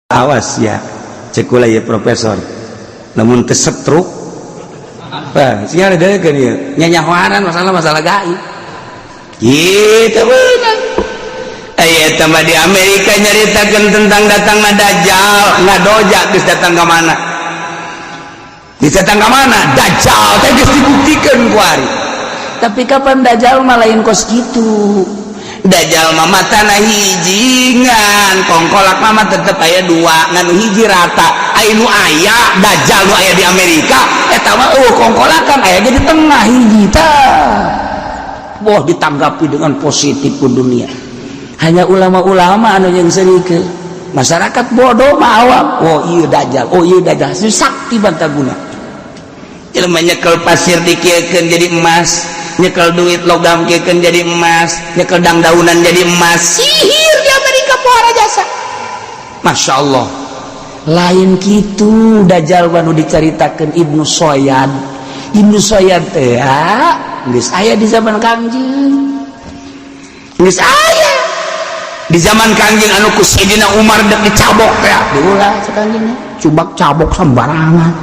Awas ya, cek kula ya, profesor, lamun teu stroke. Wah, sia ada kan ya nyanyahoanan masalah-masalah gaib gitu benar. Aya tambah di Amerika nyaritakan tentang datangna Dajjal, ngadoja geus datang ke mana? Geus datang ke mana? Dajjal teh geus dibuktikan ku ari. Tapi kapan Dajjal mah lain kos gitu. Dajjal mah matana hiji, ngan kongkolak mah tetep aya dua, ngan hiji rata. Aya nu aya Dajjal nu aya di Amerika eta mah eueuh kongkolakan, aya ge di tengah hiji tah. Wah, ditanggapi dengan positif ku dunia. Hanya ulama-ulama anu yang serike. Masyarakat bodoh mah awam. Oh iya Dajjal, oh iya Dajjal. Si sakti bantaguna. Jelema nyekel pasir dikieukeun jadi emas, nyekel duit logam kieukeun jadi emas, nyekel dangdaunan jadi emas. Sihir di Amerika pohara jasa. Masya Allah. Lain gitu Dajjal nu diceritakan Ibnu Soyad. Ibnu Soyad teh geus aya di zaman Kangjeng. Geus aya di zaman Kangjeng anu ku Sayyidina Umar dek dicabok teh. Diulah cek Kangjeng, cubak cabok sembarangan.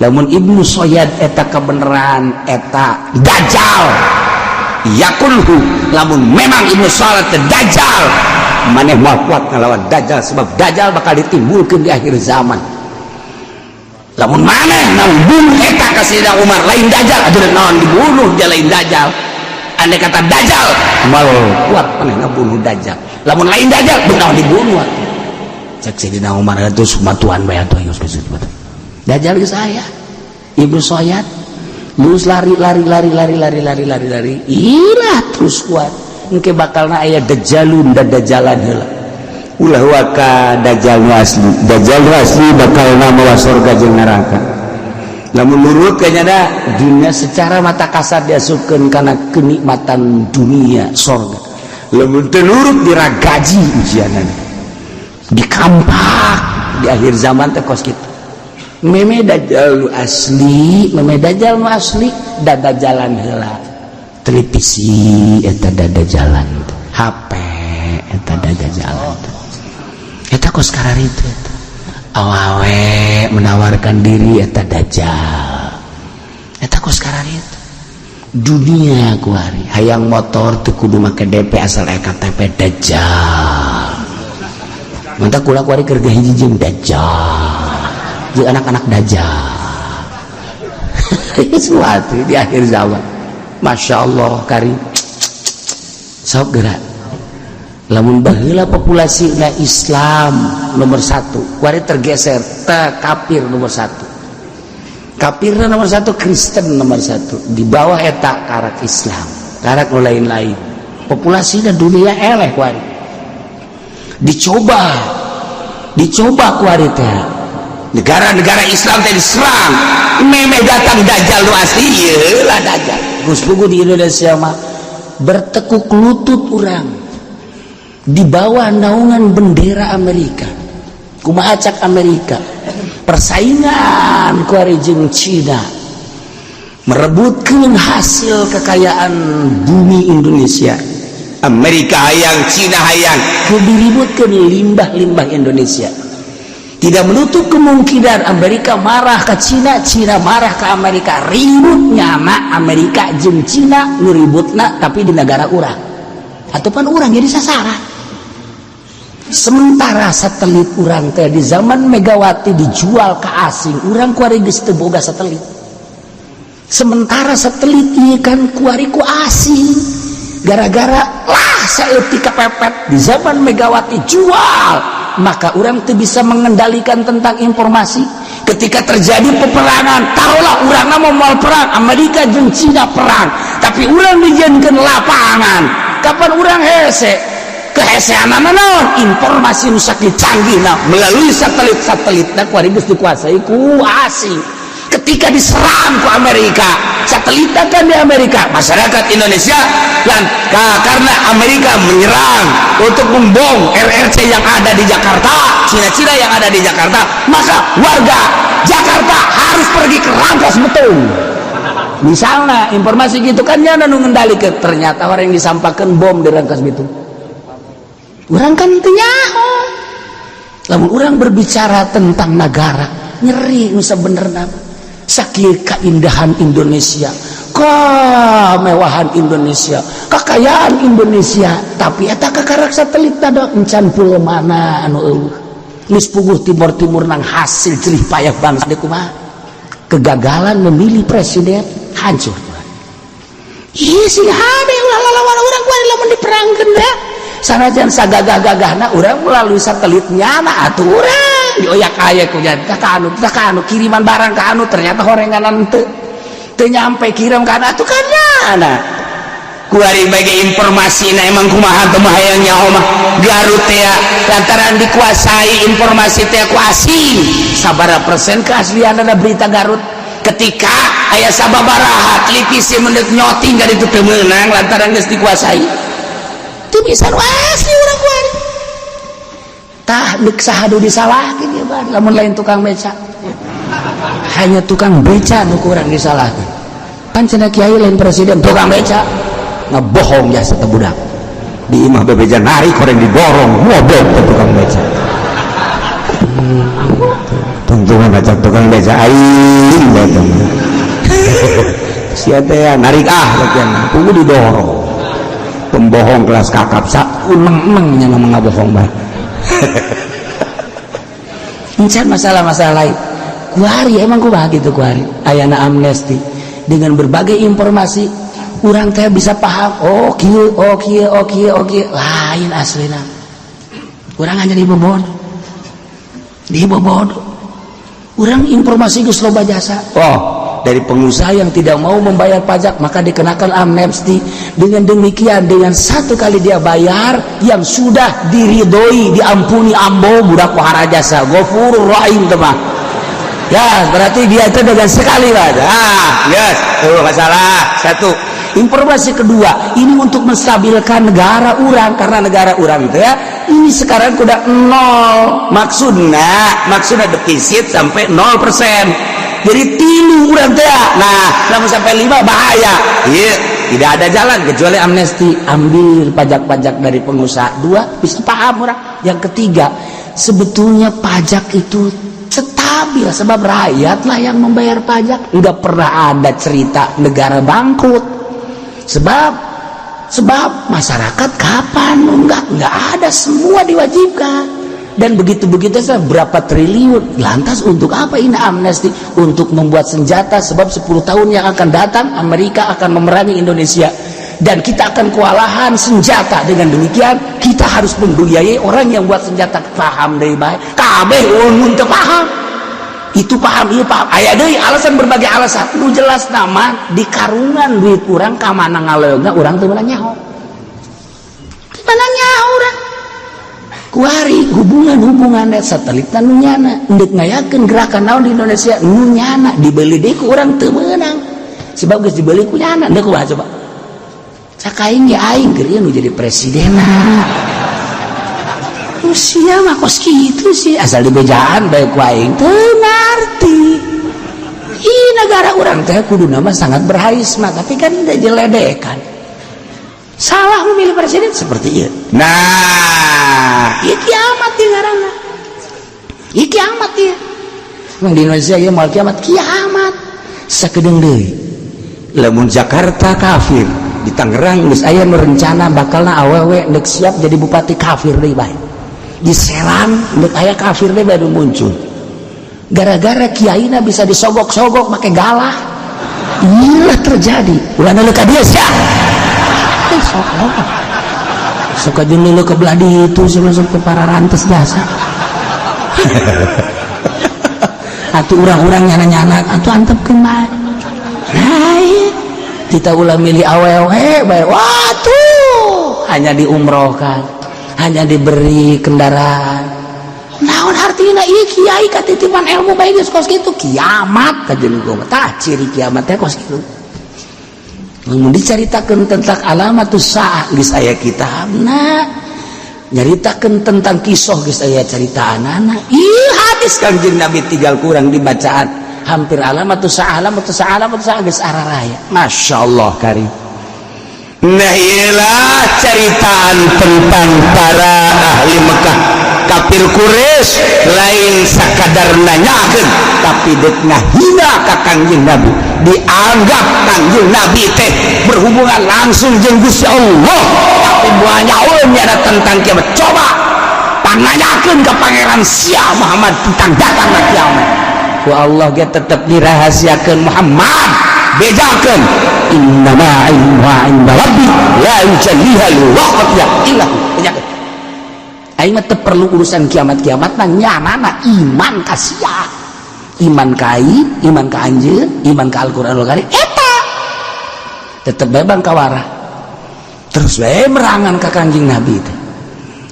Lamun Ibnu Soyad eta kebenaran eta Dajjal yakulhu, lamun memang Ibnu Soyad teh Dajjal, maneh moal kuat ngelawan Dajjal, sebab Dajjal bakal ditimbulkan di akhir zaman. Lamun maneh bunuh eta ka Sayyidina Umar lain Dajjal, atuh naon dibunuh dia lain Dajjal? Andai kata Dajjal, moal kuat maneh ngabunuh Dajjal. Lamun lain Dajjal, naon dibunuh atuh? Cek Sayyidina Umar itu sumatuan bae atuh, geus geus. Dajjal geus aya. Ibnu Soyad terus lari lari lari lari lari lari lari lari, ilah terus kuat. Engke bakalna aya Dajjalun dan Dajjalan heula. Ulah waka Dajjal nu asli. Dajjal nu asli bakal mawa surga jeung neraka lamun nurut kayaknya da. Dunia secara mata kasar diasupkeun kana kenikmatan dunia sorga. Lamun teu nurut, diragaji ujianana. Dikampak di akhir zaman teh kos kitu. Meme Dajjal nu asli, meme Dajjal nu asli dada jalan heula, televisi eta dada jalan, HP eta dada jalan, eta kos kararitu eta awawe menawarkan diri eta Dajjal, eta kos kararitu dunia kuari. Hayang motor teu kudu make DP, asal KTP, Dajjal. Mantap kula kuari kerja hiji jeung Dajjal, jeung anak-anak Dajjal suatu di akhir zaman. Masya Allah, kari sok gerak. Lamun baheula populasi na Islam nomor satu, kuari tergeser te kafir nomor satu, kafirna nomor satu, Kristen nomor satu, di bawah eta karak Islam, karak nu lain-lain. Populasinya dunia eleh kuari. Dicoba dicoba kuari teh. Negara-negara Islam teh diserang memeh datang Dajjal nu asli. Ieu lah Dajjal. Gus Pugu, di Indonesia mah bertekuk lutut orang di bawah naungan bendera Amerika. Kumaha cak Amerika? Persaingan kuari jeung Cina merebutkan hasil kekayaan bumi Indonesia. Amerika hayang, Cina hayang. Diributkan limbah-limbah Indonesia. Tidak menutup kemungkinan Amerika marah ke Cina, Cina marah ke Amerika, ribut nyama Amerika jeung Cina nu ributna, tapi di negara urang ataupun urang jadi sasaran. Sementara satelit urang teh di zaman Megawati dijual ke asing. Urang kuari geus teu boga satelit. Sementara satelit ieu kan kuari ku asing, gara-gara lah saeutik kepepet di zaman Megawati jual, maka orang tuh bisa mengendalikan tentang informasi. Ketika terjadi peperangan, taruhlah urang mau mau perang Amerika jeung Cina perang, tapi urang dijadikan lapangan. Kapan urang hese kehesean naon? Informasi nu sakieu canggih nah melalui satelit-satelit nah kuari geus dikuasai ku asing. Ketika diserang ku Amerika, satelit kan di Amerika, masyarakat Indonesia dan karena Amerika menyerang untuk membom RRC yang ada di Jakarta, Cina-Cina yang ada di Jakarta, maka warga Jakarta harus pergi ke Rangkas Betung misalnya. Informasi gitu kan, jangan nu ngendalikeun. Ternyata orang yang disampaikan bom di Rangkas Bitung. Urang kan teu nyaho. Lamun urang berbicara tentang negara, nyeri nu sabenerna. Sakieu keindahan Indonesia, kemewahan Indonesia, kekayaan Indonesia, tapi eta kakarak satelit da encan pulau mana anu eueuh. Geus puguh timur-timur nang hasil jerih payah bangsa deui kumaha? Kegagalan memilih presiden hancur. Ih, sing hade ulah lalawan urang kuari lamun diperangkeun da. Sanajan sagagah-gagahna urang melalui satelit nyana atuh urang dioyak aya ku nya ka anu ka anu kiriman barang ka anu, ternyata horenganan teu teu nyampe, kirim ka anu atuh kan nyana. Kuari bagi informasi na emang kumaha teu mah hayang nyaho mah Garut teh lantaran dikuasai informasi teh ku asing, sabaraha persen keaslian ada berita Garut? Ketika aya sababaraha televisi mendet nyoting ka ditu teu meunang lantaran geus dikuasai. Teu bisa nu asli urang kuari. Tah, deuk saha nu disalahkeun ieu mah lamun lain tukang beca? Hanya tukang beca nu kurang disalahkeun. Pan cenah kiai lain presiden, tukang beca ngebohong jasa teh budak. Di imah bebeja narik koreng didorong, ngobong ke tukang beca. Tuntungan baca tukang beca aing datang. Sia teh narik ah bagian tunggu didorong. Pembohong kelas kakap, sak uneng-eneng nya ngomong ngabohong bae. Encan masalah-masalah lain. Kuari emang kumaha gitu kuari. Ayana amnesti dengan berbagai informasi urang teh bisa paham, oh kieu, oh kieu, oh kieu, oh kieu, lain aslina. Urang hanya dibobodo, dibobodo. Urang informasi geus loba jasa. Oh, dari pengusaha yang tidak mau membayar pajak maka dikenakan amnesti. Dengan demikian, dengan satu kali dia bayar yang sudah diridhoi, diampuni ambo budak wahara jasa Ghafurur Rahim teman ya, berarti dia itu dengan sekali aja. Ah yes, tuh masalah satu. Informasi kedua, ini untuk menstabilkan negara urang karena negara urang itu ya ini sekarang udah nol, maksudnya maksudnya defisit sampai 0%, jadi 3 urang teh. Nah, lamun sampai 5 bahaya. Iya, tidak ada jalan kecuali amnesti, ambil pajak-pajak dari pengusaha. Dua, bisa paham orang. Yang ketiga, sebetulnya pajak itu stabil sebab rakyat lah yang membayar pajak. Nggak pernah ada cerita negara bangkrut sebab sebab masyarakat kapan enggak ada, semua diwajibkan dan begitu-begitu saja berapa triliun. Lantas untuk apa ini amnesti? Untuk membuat senjata, sebab 10 tahun yang akan datang Amerika akan memerangi Indonesia dan kita akan kewalahan senjata. Dengan demikian kita harus membiayai orang yang buat senjata. Paham dari baik kabeh ulun teu paham itu, paham iya paham, aya deui alasan, berbagai alasan. Nu jelas nama di karungan duit urang ka mana ngaleungna urang teu meunang nyaho, teu meunang nyaho urang. Kuari hubungan-hubungan satelit nu nyana ndek ngayakeun gerakan naon di Indonesia nu nyana dibeli deui ku urang teu meunang sebab geus dibeli ku nyana. Ndek kumaha coba? Cak aing ge aing keur nu jadi presiden. Usia mah kos kitu sih, asal dibejaan bae ku aing teu ngarti. Ih, negara urang teh kudu nama sangat berharisma, tapi kan udah jeledekan, salah memilih presiden seperti itu. Nah, ieu kiamat ieu ngaranna, ieu kiamat ieu. Emang di Indonesia ieu moal kiamat? Kiamat sakedeung deui lamun Jakarta kafir. Di Tangerang geus aya nu rencana bakalna awewe deuk siap jadi bupati, kafir deui bae. Di Serang deuk aya kafir deui baru muncul gara-gara kiaina bisa disogok-sogok make galah. Inilah terjadi, ulah neuleuh ka dieu sia. Eh, sok sok aja neuleuh ke belah ditu sih, masuk ke para rantes jasa atuh urang-urang nyana-nyana atuh antepkeun bae. Nah, iya. Kita ulah milih awewe bae. Wah tuh hanya diumrohkan, hanya diberi kendaraan, naon artinya? Ieu kiai katitipan ilmu bae geus kos kitu. Kiamat kajeun gua. Tah, ciri kiamat teh kos kitu. Lamun dicaritakeun tentang alamatus saah geus aya kitabna, nyaritakeun tentang kisah geus aya caritaanana. Ih, hadis Kangjeng Nabi tinggal kurang dibacaan, hampir alamatus saah, alamatus saah, alamatus saah geus araraya. Masya Allah karim. Nah, iyalah ceritaan tentang para ahli Mekah, kafir Quraisy. Lain sakadar nanyakeun, tapi dek ngahina ka Kangjeng Nabi. Dianggap Kangjeng Nabi teh berhubungan langsung jeung Gusti Allah, tapi banyak ada tentang kiamat. Coba pananyakeun ke pangeran sia Muhammad tentang datangna kiamat. Ku Allah ge tetep dirahasiakeun. Muhammad bejakeun, innama ilmuha inda rabbi la yujalliha liwaqtiha illa hu. Bejakeun, aing mah teu perlu urusan kiamat-kiamat. Nah, nyanana iman ka sia, iman ka aing, iman ka anjeun, iman ka Al-Qur'anul Karim, eta tetep bae bang kawara terus bae merangan ka Kanjeng Nabi teh.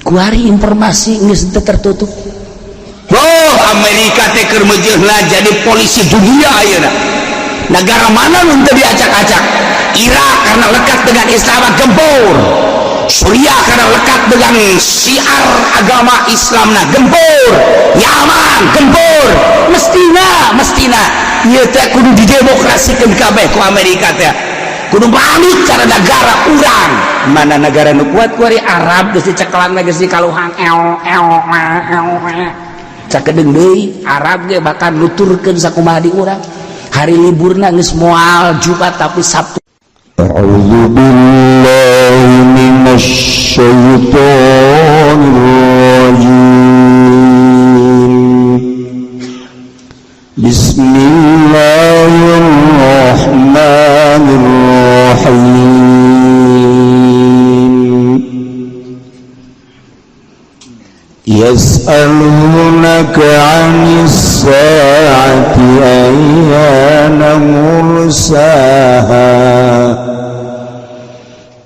Kuari informasi geus teu tertutup. Oh, Amerika teh keur meujeuhna jadi polisi dunia ayeuna. Negara mana nu teu diacak-acak? Irak karena lekat dengan Islam gempur, Suriah karena lekat dengan syiar agama Islam, nah, gempur, Yaman gempur. Mestina, mestina ieu teh kudu didemokrasikeun kabeh ku Amerika teh, kudu manut cara negara urang. Mana negara nu kuat kuari? Arab geus dicekelan, geus dikaluhan, eo eo eo eo, sakedeung deui Arab ge bahkan nuturkeun sakumaha di urang. Hari liburna geus moal Jumat, tapi Sabtu. أعوذ بالله من الشيطان الرجيم. بسم الله الرحمن الرحيم. يسألونك عن الساعة أيان مرساها،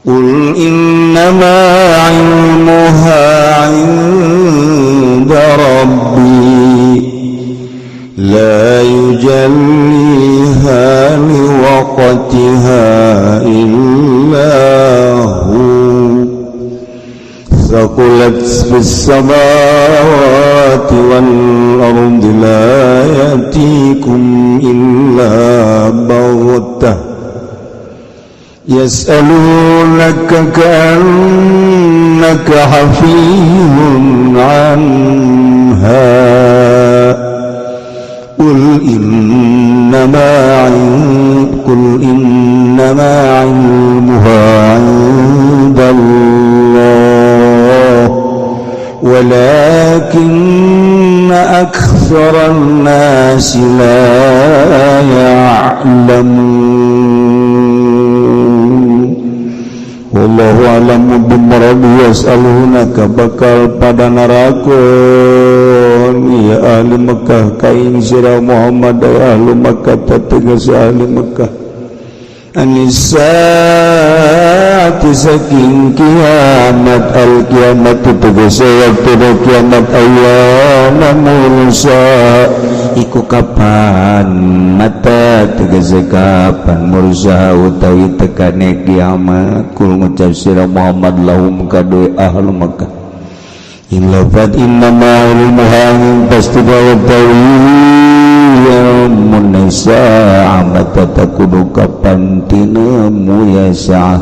قل إنما علمها عند ربي لا يجليها لوقتها إلا هو، ثقلت في السماوات والأرض، لا يأتيكم إلا بغتة. يسألونك كأنك حفي عنها، قل إنما علمها عند الله ولكن أكثر الناس لا يعلمون. والله أعلم بمراده. يسألونك bakal pada narakon ya ahli Mekah ka ing sira Muhammad, ya ahli Mekah, tegas ahli Mekah, 'anis saati saking kiamat, al kiamat tegese waktu kiamat, ayyana mursa iku kapan, mata tegese kapan, mursa utawi tekane kiamat. Qul ngucap sira Muhammad lahum kaduwe ahlu Makkah in lafat innama ilmuha pasti utawi yamun sa'a mata takudu kapan tinemu ya sa'ah,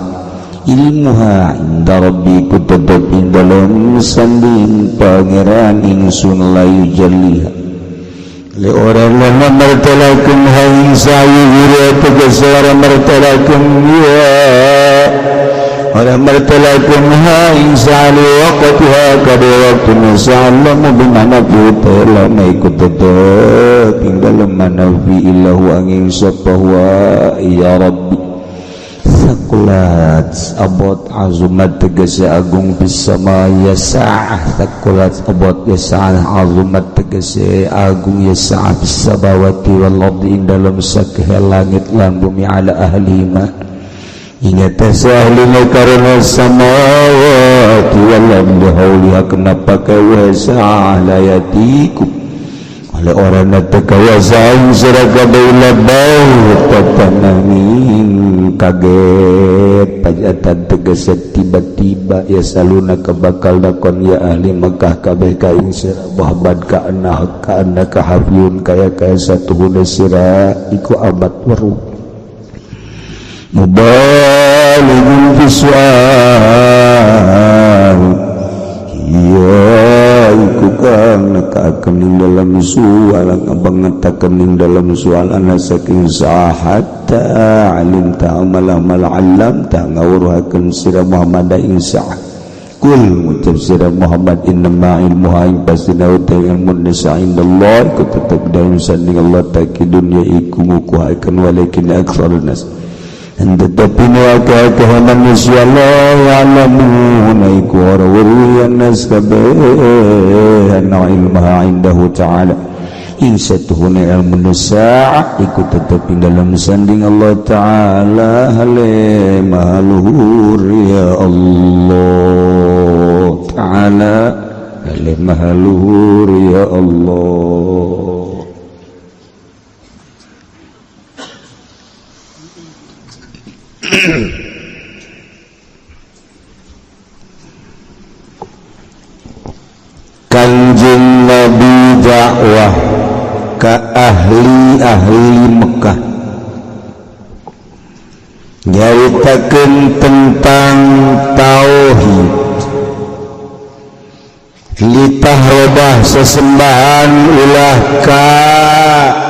ilmuha inda rabbi ku tetep ing dalem sanding pangeran ingsun, la yujalliha li ora lana martalakum hain sa'i gira tegese ora martalakum ya ora martalakum ha ing sa'ali waqtiha kada waktu sa'alamu bimana fi lama ikut tetep ing dalem mana fi illahu angin sapa huwa ya rabbi. Thaqulat abot, azumat tegese agung, fis sama ya sa'ah. Thaqulat abot ya sa'ah, azumat tegese agung, ya sa'ah, fis samawati wal ardi ing dalem sakehe langit lan bumi, ala ahlima ingat ahlina karena samawati wal ardi hauliha. Kenapa kawa sa'ah? La yatikum oleh orang teka wasaan sira kabeh illa baghtatan kaget, faj'atan tegese tiba-tiba. Ya saluna bakal dakon ya ahli Mekah kabeh ka ing sira Muhammad, ka anna ka annaka hafiyun kaya kaya satuhuna sira iku amat weruh. Mubalighun fi su'al. Iya, iku kang nekakeun ing dalam sual, ngabangetakeun ing dalam sual ana saking hatta alimta amal amal alam ta ngawruhakeun sira Muhammad ing sa'ah. Kul, ngucap sira Muhammad, innama ilmuha, ing pastina utai ilmu nisa, indallah, iku tetep dalam sanding Allah taki dunya iku ngukuhakeun, walakin aktsarun nas, tetapi akeh manusia, la ya'lamuna, iku ora weruh nas kabeh, anna ilmaha indahu ta'ala, ing satuhuna ilmu sa'ah iku tetep ing dalam sanding Allah Ta'ala, hale maha luhur ya Allah Ta'ala, hale maha luhur ya Allah. Kanjeng Nabi dakwah ke ahli-ahli Mekah, nyaritakeun tentang tauhid, litah robah sesembahan ulah ka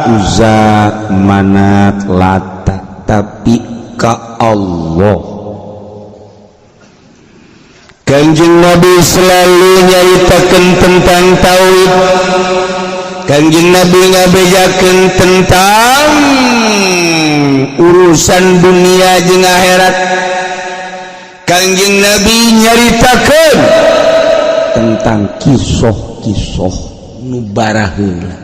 Uzza, Manat, Lata, tapi ka Allah. Kanjeng Nabi selalu nyaritakeun tentang tauhid. Kanjeng Nabi ngabejakeun tentang urusan dunia jeung akhirat. Kanjeng Nabi nyaritakeun tentang kisah-kisah nu baraheula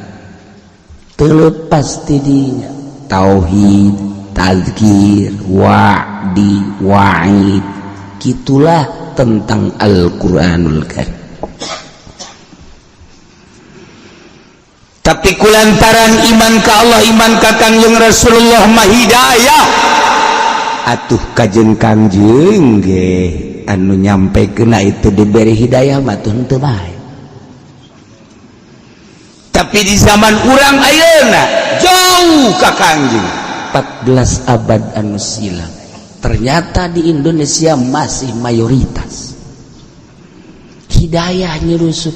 teu lepas ti dinya tauhid, tazkir, wa'di, wa'id. Gitulah tentang Al-Qur'anul Karim. Tapi kulantaran iman ka Allah, iman ka Kangjeng Rasulullah mah hidayah. Atuh kajen Kangjeng ge anu nyampe kena itu diberi hidayah mah tuh henteu bae. Tapi di zaman urang ayeuna jauh ka Kangjeng. 14 abad anu silam ternyata di Indonesia masih mayoritas hidayah nyerusup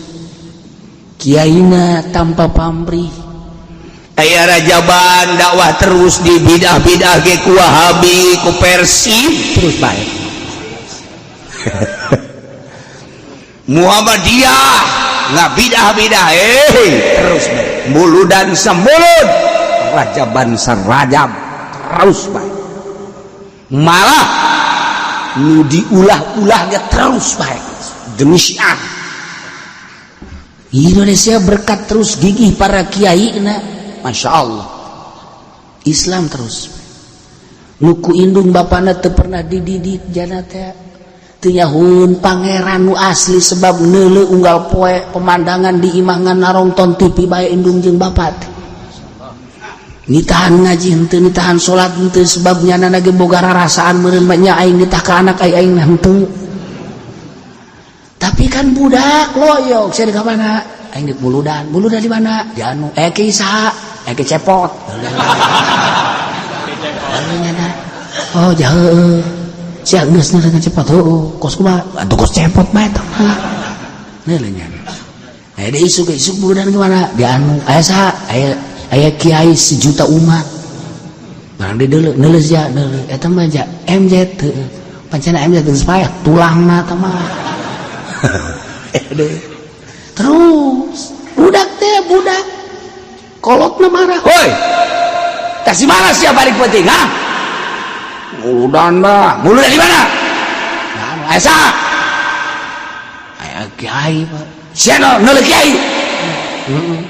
kiaina tanpa pamrih. Aya rajaban dakwah terus di bidah-bidah ge ku Wahabi, ku Persib terus bae. Muhammadiyah ngabidah-bidah terus bae. Muludan samulud, rajaban sarajab terus bae. Malah nu diulah-ulahnya terus bae demi syiar. Indonesia berkat terus gigih para kiai na, Masya Allah Islam terus. Nuku indung bapana teu pernah dididik jana teh teu nyahun pangeran nu asli, sebab neuleu unggal poe pemandangan di imah ngan narongton TV bae indung jeung bapak teh. Nitahan ngaji henteu, nitahan salat henteu, sebab nyana ge boga rarasaan meureun mah nya aing nitah ka anak aing aing henteu. Tapi kan budak loyok sia di mana aing di muludan, muludan di mana di anu ki saha ki cepot. Oh jauh sia geus dengan cepot, heuh kos kumaha atuh kos cepot bae tah mah neuleuh nyana. Di isuk isuk muludan di mana di anu aya saha aya aya kiai sejuta umat barang di deuleu neuleuh sia neuleuh eta mah ja MZ heuh pancena MZ geus paeh tulangna tah mah. Terus budak teh budak kolotna marah, woi kasih mana siapa balik penting ha muludan bah muludan di mana aya saha aya kiai Pak sia neuleuh kiai heeh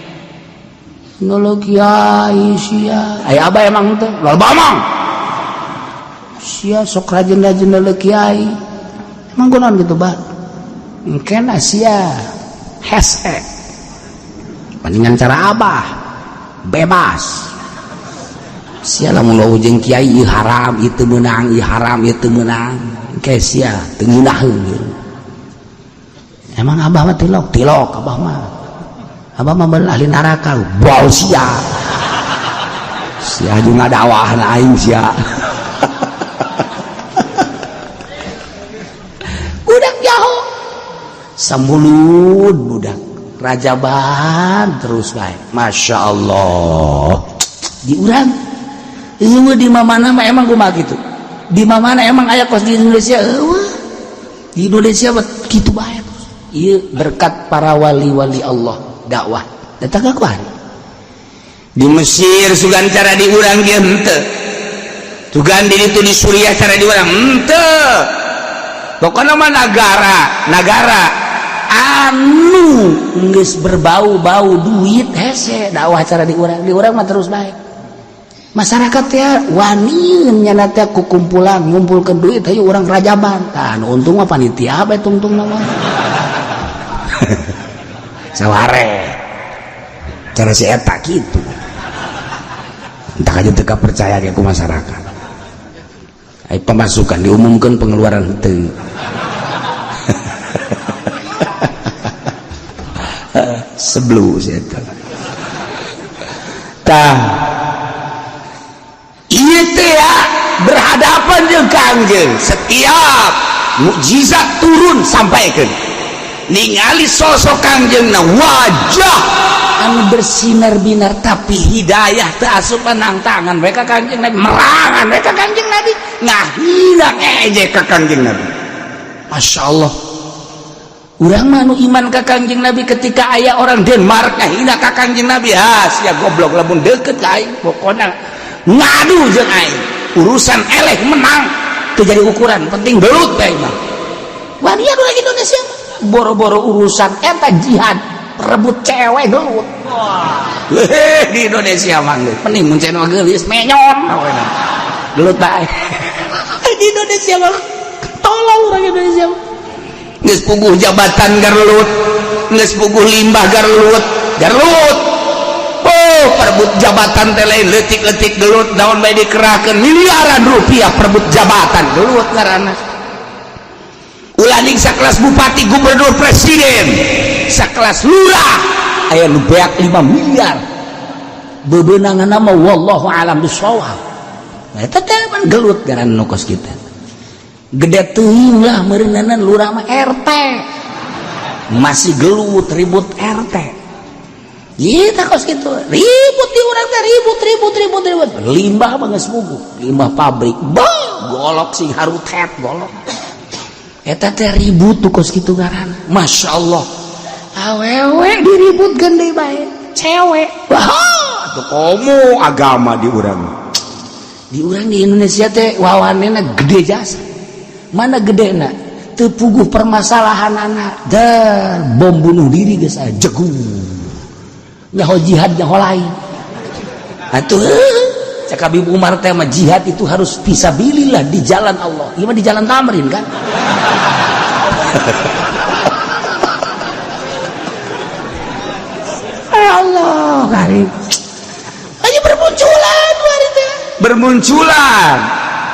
neuleuh kiai sia aya abah emang teh loba omong sia sok rajin-rajin neuleuh kiai emang kunaon gitu bah kena sia hese mendingan cara abah bebas sia lamun jeung kiai ieu haram ieu teu meunang, ieu haram ieu teu meunang ke sia teu ngeunaheun. Emang abah mah tilok tilok, abah mah bener ahli neraka bau sia sia jeung ngadawah aing sia. Samulud budak rajaban terus bae. Masya Allah, di urang eueuh, di mana mah emang kumaha kitu? Di mana emang aya kos di Indonesia? Eueuh, di Indonesia mah kitu bae terus. Ieu berkat para wali-wali Allah, dakwah datang ka kuari. Di Mesir sugan cara di urang ge henteu, sugan di ditu di Suriah cara di urang henteu. Pokoknya mah negara negara Anu geus berbau-bau duit hese dakwah cara di urang. Di urang mah terus bae masyarakat ya, wani nyana teh ku kumpulan ngumpulkeun duit, hayu urang rajaban. Tah, nu untung mah panitia bae, tungtung mah saware cara si eta gitu. Entah aja teu percaya ke ku masyarakat. Ai pemasukan diumumkan, pengeluaran henteu. Sebelum si eta tah ieu teh ya, berhadapan jeung Kangjeng, setiap mukjizat turun sampaikan, ningali sosok Kangjeng na wajah anu bersinar-binar, tapi hidayah teu asup nang tangan mereka. Kangjeng Nabi merangan mereka, Kangjeng Nabi ngahina, ngejek ka Kangjeng Nabi. Masya Allah, urang mah nu iman ka Kangjeng Nabi, ketika aya orang Denmark ngahina ka Kangjeng Nabi, ah sia goblok, lamun deket ka aing pokona ngadu jeung aing, urusan eleh menang teu jadi ukuran, penting gelut teh mah. Wanian urang Indonesia mah boro-boro urusan eta jihad, rebut cewek gelut. Weh, di Indonesia mah pening mun cenah geulis menyon gelut bae. Di Indonesia mah tolol urang Indonesia mah. Geus puguh jabatan garlut, geus puguh limbah garlut garlut. Oh, perebut jabatan teh lain leutik-leutik gelut, naon bae dikerahkeun miliaran rupiah perebut jabatan, gelut ngaranna. Ulah ning sakelas bupati, gubernur, presiden, sakelas lurah aya nu beak 5 miliar bebenangan nama, wallahu alam bisawab. Nah, eta teh pan gelut ngaranna nu kos kitu. Gede teuing lah meureunan lurah mah, RT masih gelut ribut RT. Kita kos gitu ribut di urang teh, ribut ribut ribut ribut. Limbah mah geus puguh, limbah pabrik bah golok sing harutet golok eta teh ribut tuh kos kitu ngaranna. Masya Allah, awewe diributkeun deui bae, cewek. Wah, tuh komo agama di urang. Di urang di Indonesia teh wawanena gede jasa. Mana gede na teu puguh permasalahan anak dan bom bunuh diri geus aya jegu, nyaho jihad nyaho lain atuh. Cek Habib Umar teh mah jihad itu harus fisabilillah, di jalan Allah. Ieu mah di jalan Tamrin kan. Ya Allah karim, aja bermunculan hari teh bermunculan.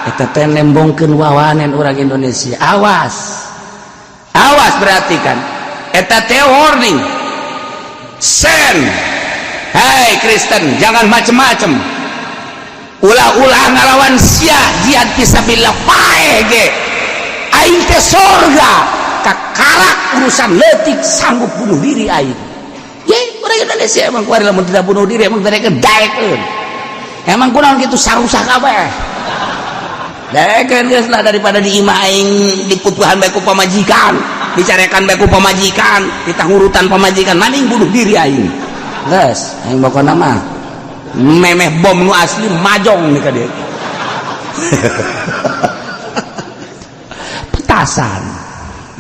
Eta teh nembongkeun wawanen urang Indonesia. Awas awas, berarti kan eta teh warning sen. Hai Kristen, jangan macem-macem, ulah-ulah ngalawan sia, jihad fisabilillah paeh ge aing teh sorga kakarak urusan leutik sanggup bunuh diri aing. Ye, urang Indonesia emang kuari lamun tidak bunuh diri emang mereka daekeun. Emang kunaon kitu sarusah kabeh. Daekeun geus lah, daripada di imah aing diputuhan bae ku pamajikan, dicarekan bae ku pamajikan, ditangurutan pamajikan, maning bunuh diri aing. Geus, aing pokona mah memeh bom nu asli majong nih ka dieu. Petasan.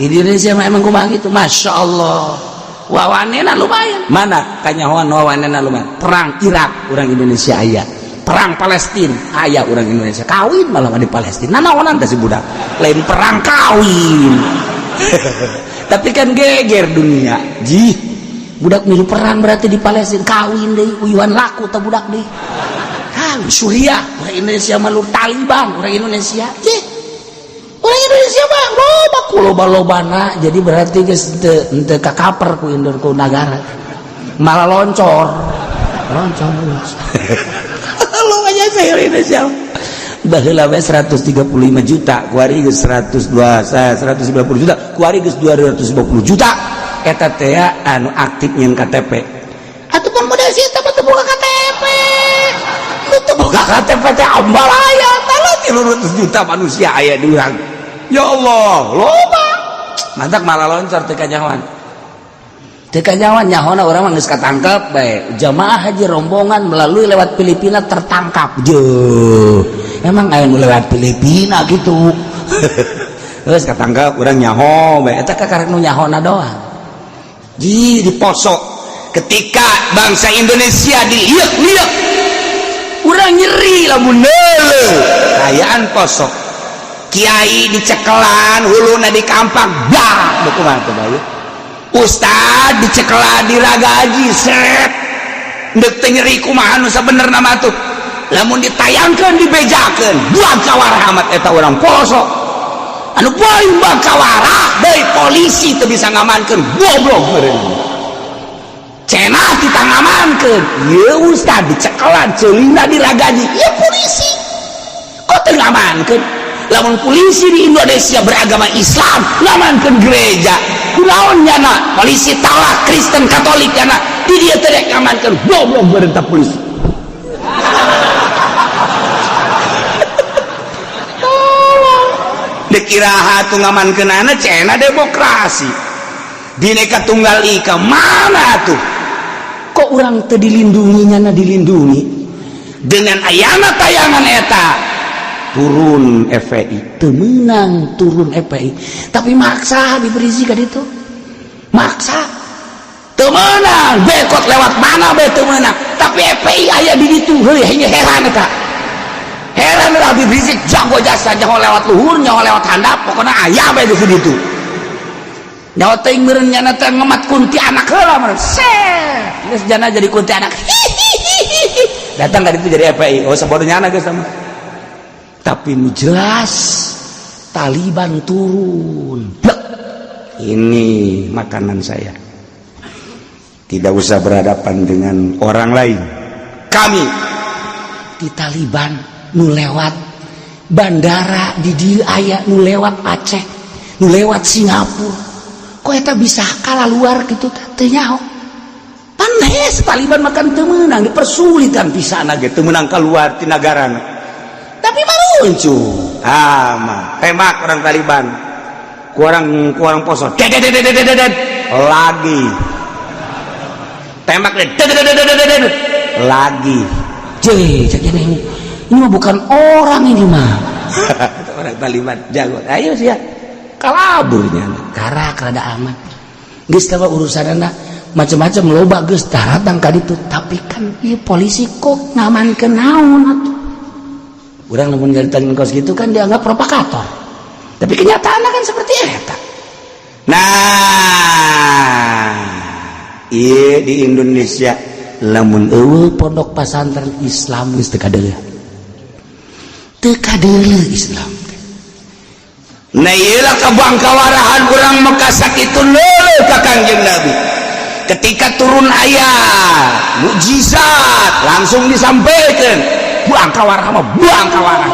Di Indonesia mah emang kumaha gitu, Masya Allah. Wawanena lumayan. Mana kanyahoan wawanena lumayan? Perang Irak orang Indonesia aya, perang Palestina aya orang Indonesia, kawin malah di Palestina. Nanaonan teh si budak, lain perang kawin. Tapi kan geger dunia. Jih, budak milu perang berarti di Palestina, kawin deui, uyuhan laku teh budak deui. Kawin Suriah, orang Indonesia malu Taliban, orang Indonesia. Jih, orang Indonesia mah loba ku loba-lobana, jadi berarti geus teu kakaper ku indur ku nagara. Malah loncor. Loncor. Lo aja saya Indonesia. Baheula we 135 juta, kuari geus 102, 190 juta, kuari geus 250 juta. Eta teh anu aktif nyeun KTP. Atuh pan model si eta mah teu boga KTP. Nu teu boga KTP teh ambalaya, tah 300 juta manusia aya di urang. Ya Allah, loba. Mantak malah loncor teu kanyahoan. Teu kanyahoan, nyahona urang mah geus katangkep bae. Jamaah haji rombongan melalui lewat Filipina tertangkap. Jeuh. Emang aya nu lewat Filipina gitu. Geus katangkep, urang nyaho bae. Eta kakarek nu nyahona doang. Di Poso ketika bangsa Indonesia diliuk-liuk, urang nyeri lamun neuleuh kaayaan Poso, kiai dicekelan, huluna dikampak, bah, kumaha teh bae, ustad dicekelan, diragaji, set ndek teh nyeri kumaha nu sabenerna mah tuh. Lamun ditayangkeun, dibejakeun, buang kawarah amat eta urang Poso anu paling buang kawarah deui. Polisi teu bisa ngamankeun, goblok meureun, cenah ditangamankeun. Ieu ustad dicekelan, ceulina diragaji, ieu polisi kok teu ngamankeun? Lamun polisi di Indonesia beragama Islam ngamankeun gereja, kunaon nyana polisi talak Kristen Katolik nyana di dia teu rek ngamankeun? Goblok berentah polisi. Dikiraha tuh ngamankeunana, cenah demokrasi, Bhinneka Tunggal Ika, mana tuh? Kok orang teu dilindungi, nyana dilindungi? Dengan ayana tayangan eta turun FPI, teu meunang turun FPI, tapi maksa Habib Rizik ka ditu, maksa. Teu meunang, bekot lewat mana be teu meunang, tapi FPI aya di ditu. Heuy, heran eta, heran. Habib Rizik jago jasa, nyaho lewat luhur, nyaho lewat handap, pokoknya aya bae di ditu. Nyaho teuing meureun nyana teh ngemat kuntianak heula meureun, set geus jana jadi kuntianak, datang ka ditu jadi FPI. Oh, sabodo nyana geus sama. Tapi nu jelas Taliban turun. Blek. Ini makanan saya, tidak usah berhadapan dengan orang lain, kami di Taliban nu lewat bandara di dieu aya, nu lewat Aceh, nu lewat Singapura, kok eta bisa kalah luar gitu? Teu nyaho. Pan hes Taliban makan teu meunang, dipersulit kan pisana ge teu meunang keluar ti nagarana, tapi maruncu ah mah tembak orang Taliban, kurang kurang Poso, dedet lagi tembak, dedet lagi. Cek ini mah bukan orang, ini mah orang Taliban jago. Ayo sih ya kalaburnya karak rada aman geus tahu urusanana macam-macam, loba geus datang ka ditu. Tapi kan ieu polisi kok ngamankeun naon atuh? Urang lamun nyaritakeun kos gitu kan dianggap provokator, tapi kenyataannya kan seperti eta. Nah, iya, di Indonesia lamun eueuh pondok pesantren Islam geus teu kadeuleu, teu kadeuleu Islam. Nah, iyalah kabangkawarahan urang Mekah sakitu leuleut ka Kangjeng Nabi. Ketika turun ayat mukjizat langsung disampaikan, buang kawarah mah, buang kawarah.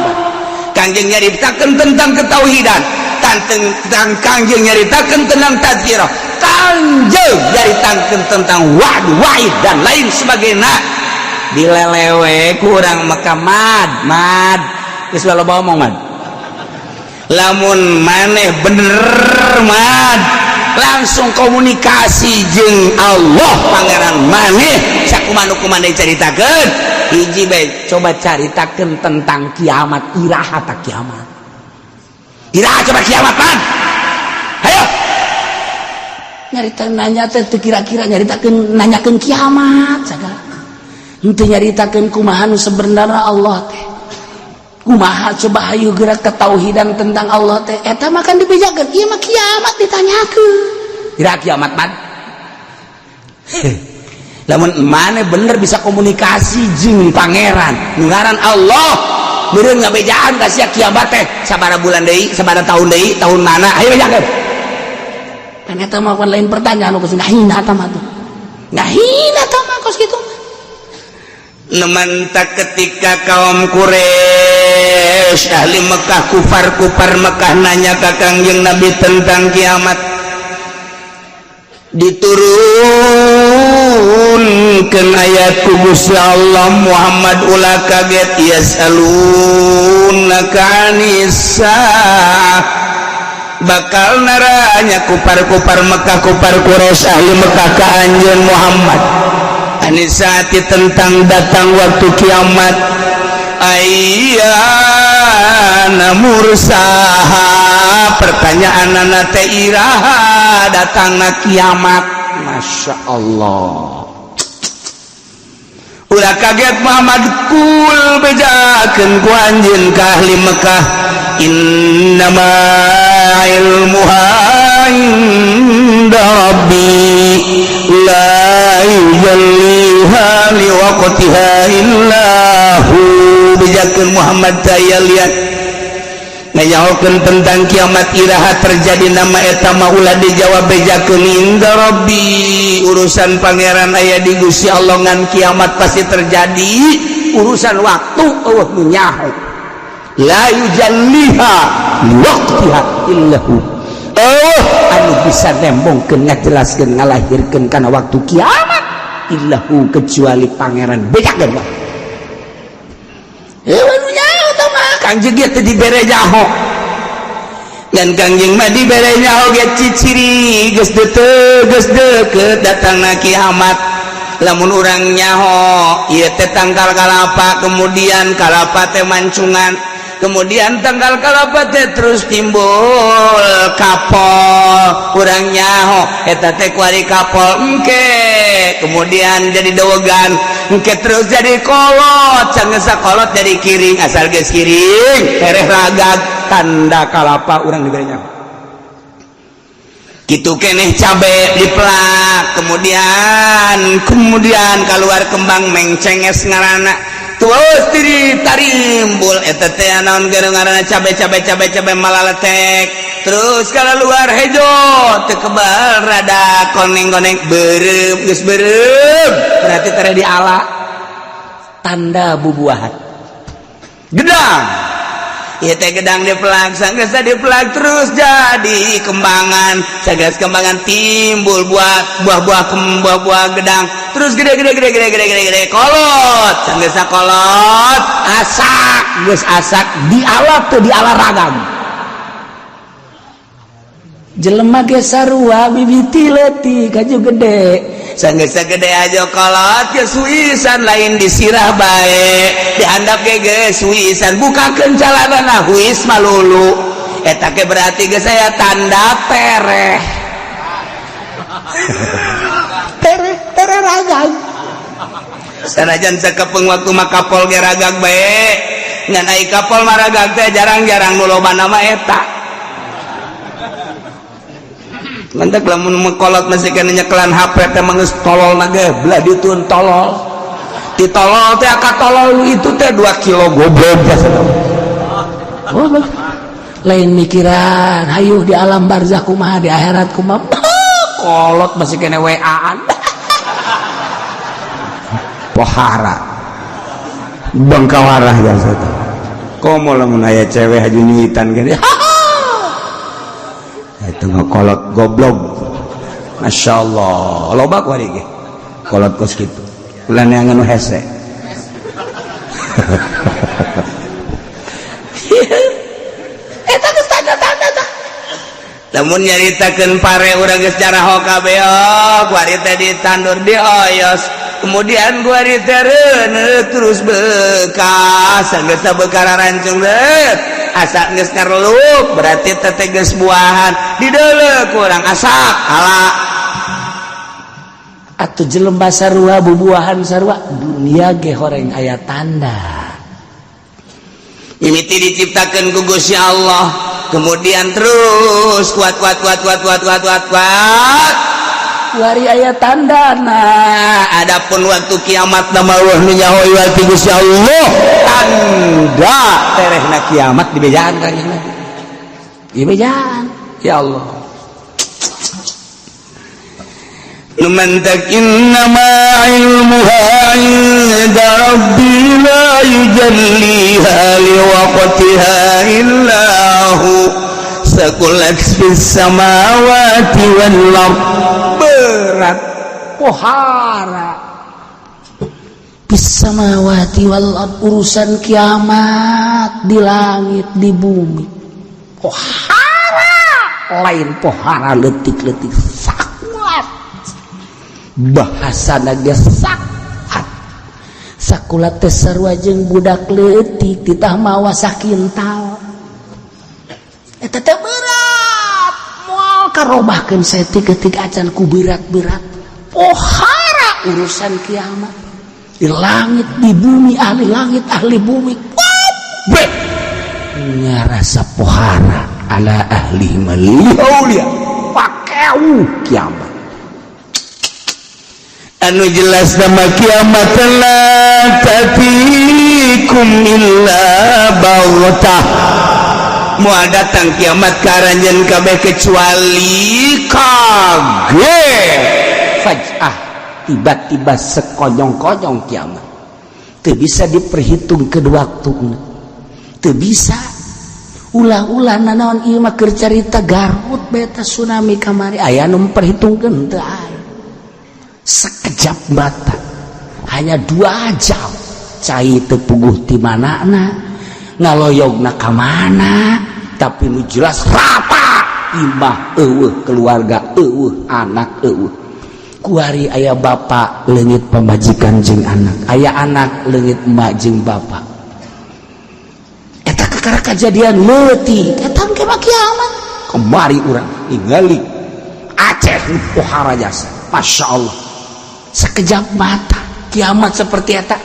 Kangjeng nyaritakeun tentang ketauhidan, tentang, Kangjeng nyaritakeun tentang tadzkirah, Kangjeng nyaritakeun tentang wa'd, wa'id, dan lain sebagainya. Dilelewe kurang Mekah, mad mad geus loba omong, mad. Lamun maneh bener, mad, langsung komunikasi jeung Allah Pangeran maneh, sakumaha nu kumaha caritakeun. Hiji bae, coba caritakeun tentang kiamat, iraha tak kiamat, iraha coba kiamat, man? Ayo nyarita, nanya teh teu kira-kira, nyaritakeun, nanyakeun kiamat sagala, henteu nyaritakeun kumaha nu sebenarnya Allah teh kumaha. Coba hayu gerak ketauhidan tentang Allah teh, eta mah kan dibejakeun. Ieu mah kiamat ditanyakeun, iraha kiamat, man? Lamun mana bener bisa komunikasi jeung Pangeran nu ngaran Allah, meureun ngabejaan ka sia kiamat teh sabaraha bulan deui, sabaraha tahun deui, tahun mana, ayo bejakeun. Kan eta mah kan lain pertanyaan nu geus ngahina eta mah tuh, ngahina eta mah kos kitu. Nemantak ketika kaum Quraisy Quraisy, ahli Mekah, kufar-kufar Mekah nanya ka Kangjeng Nabi tentang kiamat, diturunkan ayat ku Gusti Allah, "Muhammad, ulah kaget." Yas'alunaka 'anis bakal naranya kupar-kupar Mekah, kupar Quraisy, ahli Mekah ka anjeun Muhammad, 'anis saati, tentang datang waktu kiamat. Ayyana mursaha, pertanyaan teh iraha datangna kiamat. Masya Allah, ulah kaget Muhammad. Qul, bejakeun ku anjeun ka ahli Mekah, innama ilmuha inda rabbi la yujalliha liwaqtiha illa hu. Bejakeun Muhammad, daya lihat ngayahokeun tentang kiamat iraha terjadi nama eta mah ulah dijawab, bejakeun inda rabbi, urusan pangeran, aya di Gusti Allah. Ngan kiamat pasti terjadi, urusan waktu euweuh nu nyaho. La yujalliha liwaqtiha illa hu, oh anu bisa nembongkeun, ngajelaskeun, ngalahirkeun kana waktu kiamat, illahu, kecuali pangeran. Bejakeun wae. Eh, anu nyaho tah mah Kangjeng ge teu dibere nyaho dan Kangjeng mah dibere nyaho ge ciciri geus deuteuh, geus deukeut datangna kiamat. Lamun urang nyaho ieu teh tangkal kalapa, kemudian kalapa teh mancungan, kemudian tangkal kalapa teh terus timbul kapol, urang nyaho eta teh kuari kapol, engke kemudian jadi dowogan, engke terus jadi kolot, sanggeus kolot jadi kiring, asal geus kiring tereh ragag, tanda kalapa urang dibere nyaho. Gitu keneh cabe dipelak, kemudian kemudian keluar kembang mengcenges ngarana, terus diri tarimbul eta teh naon ngaranna cabe, cabe, cabe, cabe malaletek, terus kalau luar hejo teu kebal, rada koneng-koneng, beureum, geus beureum berarti tere diala, tanda bubuahan. Gedang ieu teh, gedang dipelak, sanggeus dipelak terus jadi kembangan, sanggeus kembangan timbul buah, buah-buah, buah-buah gedang, terus gede gede gede gede gede gede gede, kolot, sanggeus kolot asak, geus asak diala teu diala ragam. Jelema ge sarua, mimiti leutik kaju gede, sanggeus gede aja kolot ge suisan, lain disirah bae, dihandap ge geus suisan, bukakeun calanana huis malulu, eta ge berarti geus aya tanda tereh, tereh, tereh ragam. Sanajan sakepeng waktu mah kapol ge ragag bae, ngan ai kapol mah ragag teh jarang-jarang, nu loba nama eta. Mantak lamun mengkolot masih kena nyekelan HP teh mah geus tolol na ge, belah ditun tolol. Di tolol teh aka tolol itu teh 2 kilo goblok biasa. Oh, lain mikiran hayu di alam barzah kumaha, di akhirat kumaha, kolot masih kena WA-an. Pohara bangkawarah jasa teh. Komo lamun aya cewek haju nyuitan gini, itu kolot goblok. Masya Allah, loba kuari ge kolot kos kitu, ulah neangan nu hese. Eta geus tanda-tanda tah. Lamun nyaritakeun pare, urang geus caraho kabeh. Oh, kuari teh ditandur, dioyos, kemudian kuari teh reuneuh, terus bekas, geus bekara rancung deut, asak, geus ngareluk berarti teh geus buahan, dideuleu kurang asak ala. Atuh jelema sarua, bubuahan sarua, dunia ge horeng aya tanda. Mimiti diciptakan ku Gusti Allah, kemudian terus kuat kuat kuat kuat kuat kuat kuat kuat, wari aya tanda. Nah, adapun waktu kiamat nama Allah nu nyaho ti Gusti Allah, tanda terehna kiamat dibejaan Kanjeng Nabi, dibejaan. Ya Allah. Numantak innama ilmuha inda rabbi la yujalliha liwaqtiha. Thamratiha illa hu thaqulat fis samawati wal ard. Berat pohara fis samawati wal ard, urusan kiamat di langit, di bumi. Pohara, lain pohara letik-letik, sakulat, bahasa naga sakulat. Sakulat teh sarua jeung budak leutik titah mawa sakintal. Eta teh berat, moal karobahkeun saeutik-eutik acan ku berat-berat. Pohara urusan kiamat di langit, di bumi, ahli langit, ahli bumi kabeh ngarasa pohara ala ahli malihaulia pakeu kiamat. Anu jelas nama kiamat la ta'tikum illa baghtah, moal datang kiamat ka aranjeun kabeh kecuali kaget, faj'ah, tiba-tiba, sekonyong-konyong. Kiamat teu bisa diperhitung ke waktu, teu bisa. Ulah-ulah nanaon, ieu mah keur carita Garut beta tsunami kamari, aya nu memperhitungkeun? Teu aya. Sekejap mata, hanya 2 jam, cai teu puguh ti manana, ngaloyogna ka mana, tapi nu jelas rata, imah eueuh, keluarga eueuh, anak eueuh. Kuari aya bapak leungit pamajikan jeung anak, aya anak leungit emak jeung bapak. Eta kakara kejadian leutik, eta engke mah kiamat. Kemari urang ningali Aceh pohara jasa, Masya Allah, sekejap mata kiamat seperti eta.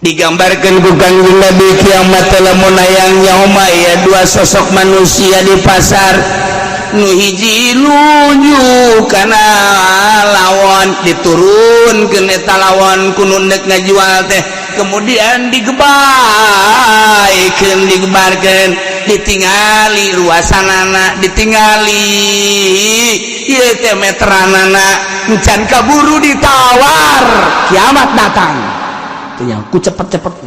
Digambarkan ku Kangjeng Nabi, kiamat lamun aya yauma ya dua sosok manusia di pasar, nu hiji nuju kana lawon, diturunkeun eta lawon ku nu nek ngajual teh, kemudian digebaykeun, digebarkeun, ditingali ruasanana, ditingali ieu teh meteranana, encan kaburu ditawar, kiamat datang. Teu ku cepet-cepet.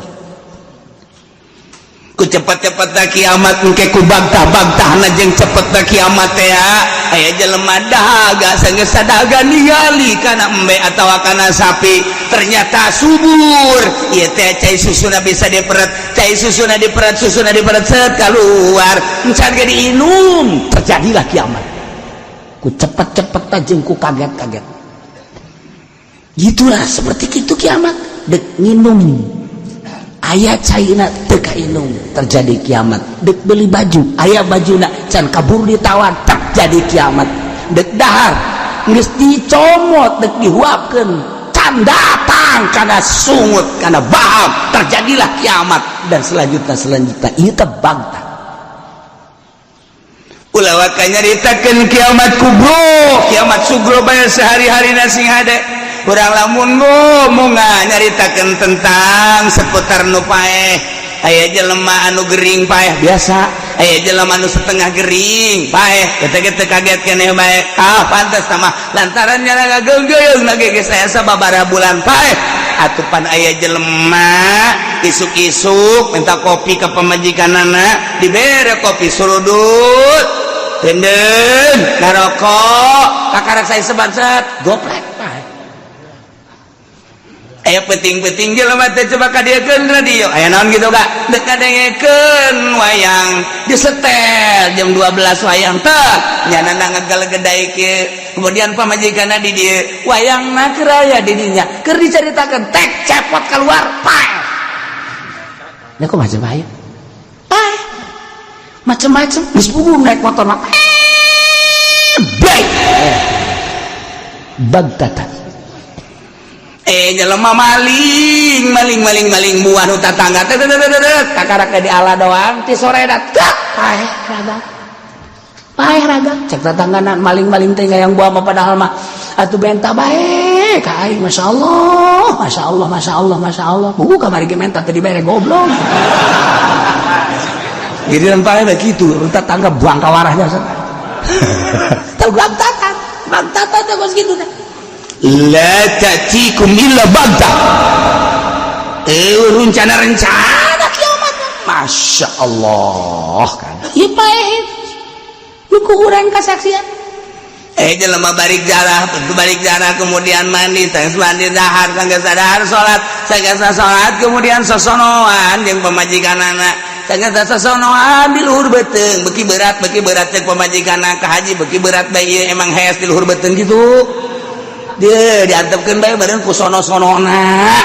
Ku cepet-cepet kiamat engke, ku bagtah-bagtahna jeung cepet kiamat teh. Aya jelema dahaga, sanggeus sadaga ningali kana embe atawa kana sapi, ternyata subur ieu teh, cai susuna bisa diperet, cai susuna diperet, susuna diperet, set keluar, encan ge diinum. Terjadilah kiamat ku cepet-cepet jeung ku kaget-kaget. Gitulah, seperti itu kiamat. Dek minum aya caina, teu kainum, terjadi kiamat. Dek beli baju aya bajuna, can kabur ditawar, terjadi kiamat. Dek dahar geus dicomot, dek dihuapkeun, can datang kana sungut, kana baham, terjadilah kiamat, dan selanjutnya, selanjutnya. Ieu teh bagtah. Ulah waka nyaritakeun kiamat kubro, kiamat sugro bae sehari-hari sing hade. Urang lamun ngomong nyaritakeun tentang seputar nu paeh, aya jelema anu gering paeh biasa, aya jelema anu setengah gering paeh, kita kita kaget keneh bae. Ah, pantes sama lantaran nyala ngageunggeung lagi geus aya sababaraha bulan paeh. Atupan aya jelema isuk-isuk minta kopi ke pamajikanana, dibere kopi, surudut denden ngarokok, kakarak saya sebangsat Goplek paeh. Aya penting-penting jelema teh, coba kadieukeun radio, aya naon gitu gak dek kadengekeun wayang, disetel jam 12 wayang teh nyana ngagelegedai kieu. Kemudian pamajikanna di dieu, wayangna keur aya di dinya, keur dicaritakeun, tek cepot keluar, paeh. Lah, kok macam bahaya paeh macem-macem. Geus puguh naik motor mah baik bagtatan. Eh, jelema maling maling maling maling buah nu tatangga teh, kakarak di ala doang ti sore dat, paeh raga, paeh raga. Cek tatanggana, maling-maling teh yang buah mah, padahal mah atuh benta bae ka aing. Masya Allah, Masya Allah, Masya Allah, Masya Allah, buku kamari ge menta teu dibere, goblok. Jadi paeh begitu tetangga buang kawarahnya, tahu bagtatan, bagtatan teh kos kitu teh. La ta'tikum illa baghtah, eh, rencana-rencana kiamat. Masya Allah kan ieu paeh nu ku urang kasaksian. Jelema balik jarah, balik jarah, kemudian mandi, tangis mandi, dahar, sanggeus dahar salat, sanggeus salat kemudian sosonoan jeung pamajikanana, sanggeus sosonoan di luhur beuteung beuki berat, beuki berat. Cek pamajikanna, "Ka Haji, beuki berat bae ieu, emang hees di luhur beuteung gitu." Dia diantepkeun bae bareng ku sono-sonona.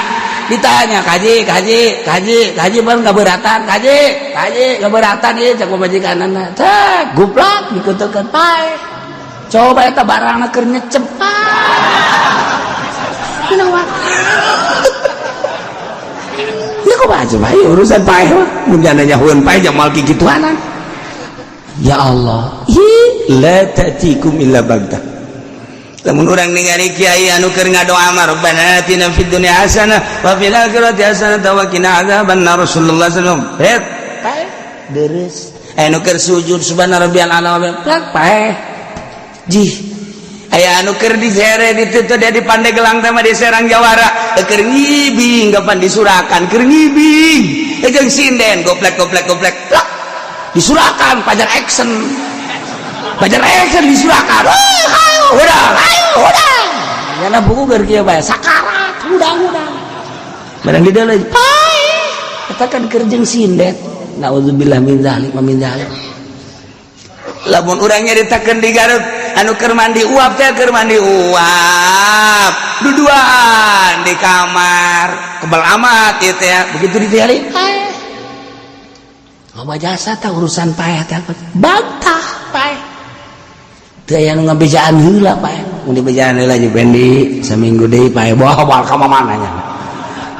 Ditanya, "Kaji, kaji, kaji, kaji, bang keberatan, kaji, kaji, keberatan ieu?" Cek pamajikanana, cek guplak dikutukeun, paeh. Coba eta barangna keur nyecep. Kunaon? Ini kok baca bae urusan paeh mah. Mun jana nyahueun paeh jamal kikituanan. Ya Allah. Hi la ta'tikum illa baghtah. Lamun urang ningali kiai anu keur ngadoa mah, "Rabbana atina fid dunya hasanah wa fil akhirati hasanah wa qina adzabannar," Rasulullah sallallahu alaihi wasallam. Paeh deres. Anu keur sujud, "Subhana rabbiyal a'la," plak paeh. Jih, aya anu keur disere ditutup dia di Pandeglang teh mah, di Serang Jawara keur ngibing, kapan disurakan keur ngibing jeung sinden, goplek goplek goplek plak disurakan. Pajar action, pajar action, disurakan. Ayo hudang, ayo hudang. Nyana buku keur kieu bae sakarat, hudang hudang barang di dalam paeh. Eta kan keur jeung sinden. Naudzubillah min dzalik wa min dzalik. Lamun urang nyaritakeun di Garut anu keur mandi uap teh, keur mandi uap duduan di kamar, kebal amat ieu teh. Begitu ditinggali paeh. Loba jasa tah urusan paeh teh, bantah paeh. Teu aya nu ngabejaan heula paeh. Mun dibejaan heula jeung Bendi saminggu deui paeh, bawa moal ka mana nya.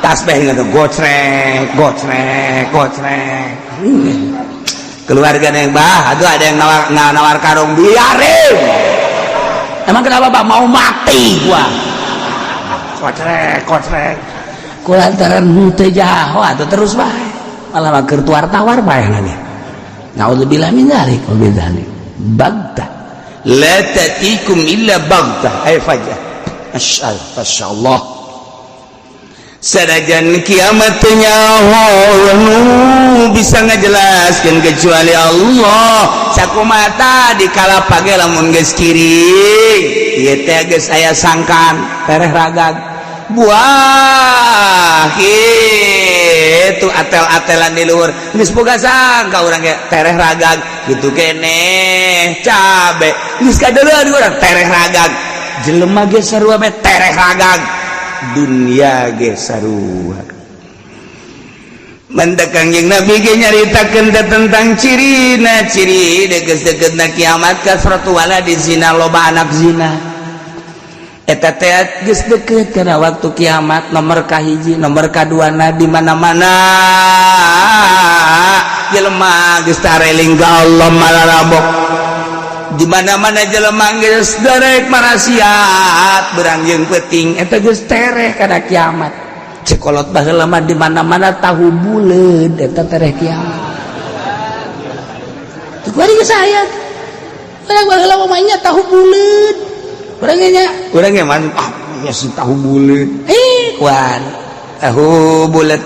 Tasbih ngadu gocrek gocrek gocrek. Keluarga yang bah, aduh, ada yang nawar, nawar karung, biarin. Emang kenapa, Pak? Mau mati gua. Kocrek kocrek. Kulantaran henteu jaho atuh terus bae, malah mah keur tawar bae nanya. Naudzubillah min dzalik wa min dzalik. Baghtah. La tatikum illa baghtah ay fajah. Masyaallah. Sanajan kiamat nyaho nu bisa ngajelaskeun kecuali Allah. Sakumata di kala page lamun geus kiring ieu teh geus aya sangkan tereh ragag buah gitu, atel-atelan di luhur geus boga sangka urang ge tereh ragag gitu keneh, cabe geus kadeuleuh di urang tereh ragag, jelema ge sarua bae tereh ragag, dunia ge sarua. Mendak Kangjeng Nabi ge nyaritakeun teh tentang cirina ciri deket-deketna kiamat, kasratu waladi zina, loba anak zina. Eta teh geus deket kana waktu kiamat. Nomor kahiji, nomor kaduana, di mana-mana jelema geus tareling ka Allah, malarabok. Di mana-mana jelema geus darek marasiat berang jeung peuting, eta geus tereh kana kiamat. Cekolot baheula mah, di mana-mana tahu buleud, eta tereh kiamat. Tuh bari geus aya. Urang baheula mah nya tahu buleud. Urang nya. Urang ge masuk, ah ya si tahu buleud. Eh, wan tahu bulat.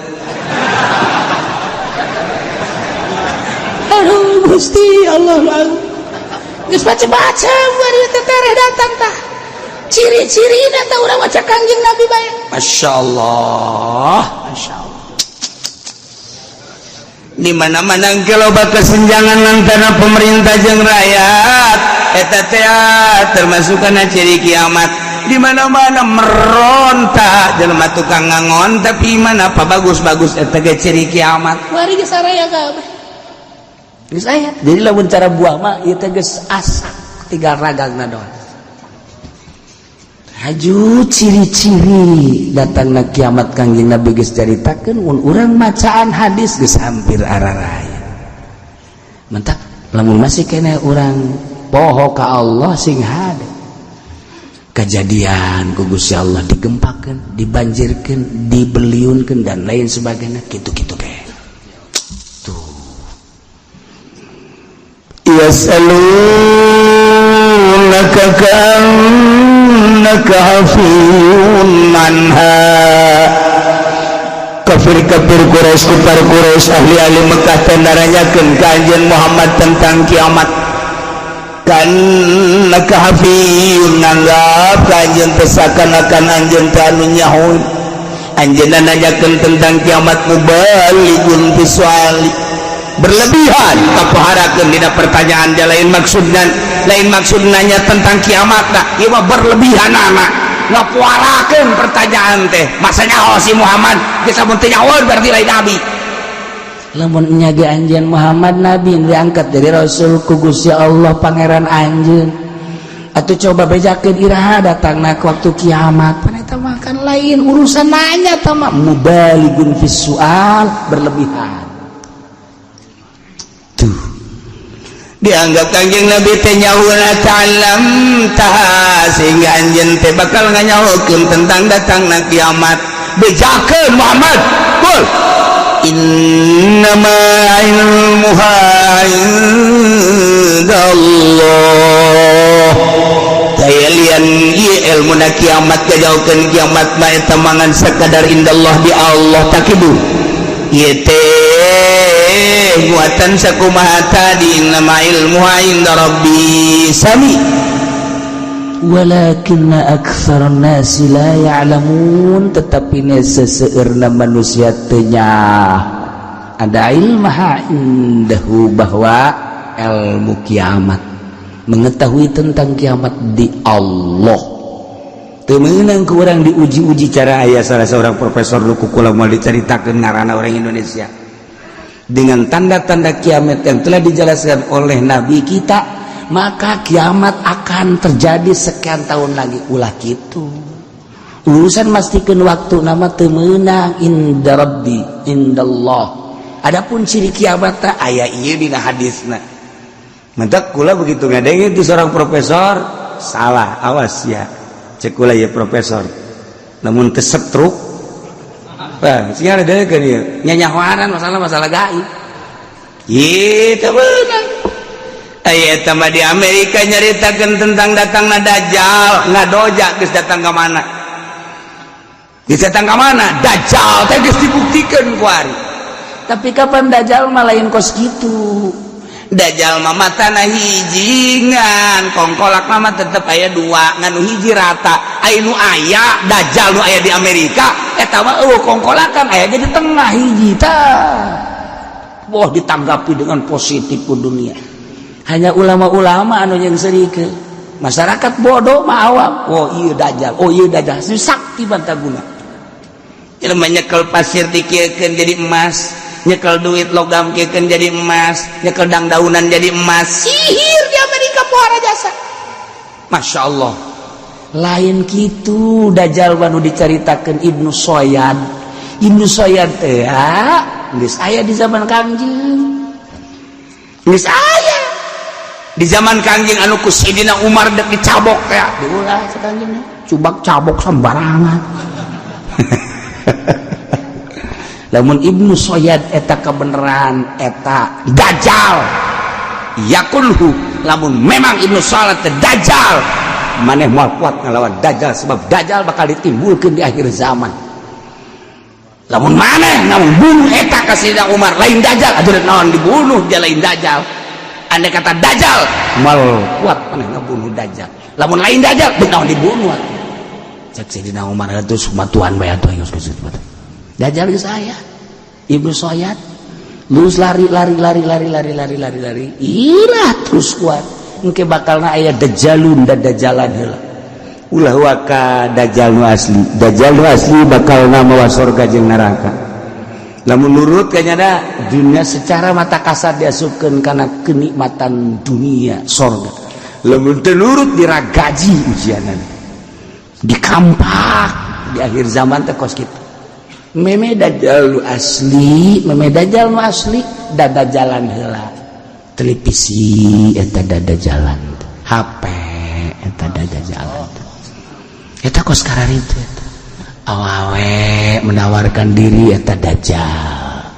Aduh Gusti Allah. Geus baca-baca bari teh tereh datang tah. Ciri-cirina tah urang maca Kangjeng Nabi bae. Masya Allah. Masya Allah. Di mana-mana loba kesenjangan antara pemerintah jeung rakyat, eta teh termasuk kana ciri kiamat. Di mana-mana meronta jelema tukang ngangon tapi mana apa bagus-bagus, eta ge ciri kiamat. Kuari geus saraya kabeh. Geus aya. Jadi lamun cara buah mah ieu teh geus asak, tinggal ragangna doang. Haju ciri-ciri datangna kiamat Kangjeng Nabi geus caritakeun, mun urang macaan hadis geus hampir araraya. Mentak lamun masih keneh urang poho ka Allah, sing hade. Kejadian ku Gusti Allah digempakeun, dibanjirkeun, dibeliunkeun dan lain sebagainya, kitu-kitu ke. Tuh. Yas'alunaka ka'annaka hafiyun anha. Kafir. Kafir Quraisy, kufar Quraisy, ahli-ahli Mekah teh naranyakeun ka anjeun Muhammad tentang kiamat. Ka'annaka hafiyyun, nganggap ka anjeun teh seakan-akan anjeun teh anu nyaho. Anjeunna nanyakeun tentang kiamat, mubalighun fi suali, berlebihan kapoharakeun dina pertanyaan dia. Lain maksudna, lain maksud nanya tentang kiamat dah, ieu mah berlebihan anak ngapuarakeun pertanyaan teh. Masanya, oh, si Muhammad geus mun teu nyaho berarti lain nabi. Lamun nya ge anjeun Muhammad nabi, diangkat jadi rasul ku Gusti Allah Pangeran anjeun atau coba bejakeun iraha datangna ke waktu kiamat. Pan eta mah kan lain urusan nanya tah mah, mubalighun fis sual, berlebihan tuh. Dianggap Kangjeng Nabi teh nyahona ta'lam taha, sehingga anjeun teh bakal nganyahokeun tentang datangna kiamat. Bejakeun Muhammad, kul innama ilmuha indallah. Daya lian ieu ilmuna kiamat, kajauhkeun kiamat mah eta mangan sakadar indallah, di Allah. Takidu ieu teh muatan sakumaha tadi, innama ilmuha inda rabbi sami. Walakinna aktsarun nasi la ya'lamun, tetapi seseueurna manusia teu ada ilmaha indahu, bahwa ilmu kiamat, mengetahui tentang kiamat di Allah. Teu meunang ku urang diuji-uji cara. Aya salah seorang profesor nu ku kula moal dicaritakeun ngaranna, orang Indonesia, dengan tanda-tanda kiamat yang telah dijelaskan oleh nabi kita, maka kiamat akan terjadi sekian tahun lagi. Ulah gitu urusan mastikan waktu nama teu meunang, inda rabbi, indallah. Adapun ciri kiamat tak aya ieu dina hadisna. Mentak kula begitu ngadenge itu seorang profesor salah, awas ya, cek kula ya, profesor namun teu stroke. Wah, sih ada kan ieu nyanyahoanan masalah-masalah gaib. Itu benar. Aya mah di Amerika nyaritakeun tentang datangna Dajjal, ngadoja geus datang ke mana? Geus datang ke mana? Dajjal teh geus dibuktikan kuari. Tapi kapan Dajjal mah lain kos gitu. Dajjal mah matana hiji ngan kongkolak mah tetep aya dua, ngan nu hiji rata. Aya nu aya Dajjal nu aya di Amerika eta mah eueuh kongkolakan, aya ge di tengah hiji tah. Wah, ditanggapi dengan positif ku dunia. Hanya ulama-ulama anu yang serike, masyarakat bodoh mah awam, oh iya Dajjal, oh iya Dajjal, si sakti bantaguna. Jelema nyekel pasir dikieukeun jadi emas, nyekel duit logam kieukeun jadi emas, nyekel dangdaunan jadi emas. Sihir di Amerika pohara jasa. Masya Allah. Lain gitu Dajjal nu diceritakan Ibnu Soyad. Ibnu Soyad teh geus aya di zaman Kangjeng, geus aya di zaman Kangjeng anu ku Sayyidina Umar dek dicabok ya. Diulah Kangjeng cubak cabok sembarangan. Lamun Ibnu Soyad eta kebenaran, eta Dajjal yakulhu. Lamun memang Ibnu Soyad teh Dajjal, maneh moal kuat ngelawan Dajjal, sebab Dajjal bakal ditimbulkan di akhir zaman. Lamun maneh namun bunuh eta ka Sayyidina Umar lain Dajjal, atuh naon dibunuh dia lain Dajjal? Andai kata Dajjal, moal kuat maneh ngabunuh Dajjal. Lamun lain Dajjal, deuk naon dibunuh atuh? Cek Sayyidina Umar itu sumatuan bae atuh, geus geus. Dajjal geus aya. Ibnu Soyad lulus lari lari lari lari lari lari lari lari, ilah terus kuat engke bakalna aya Dajjalun dan Dajjalan heula. Ulah waka Dajjal nu asli. Dajjal nu asli bakal mawa sorga jeung neraka lamun nurut kayaknya da. Dunia secara mata kasar diasupkeun karena kenikmatan dunia sorga. Lamun teu nurut diragaji ujianan. Dikampak di akhir zaman teh kos kitu. Meme Dajjal nu asli, meme Dajjal nu asli dada jalan heula. Televisi eta dada jalan, HP eta dada jalan, eta kos kararitu. Eta awawe menawarkan diri eta Dajjal,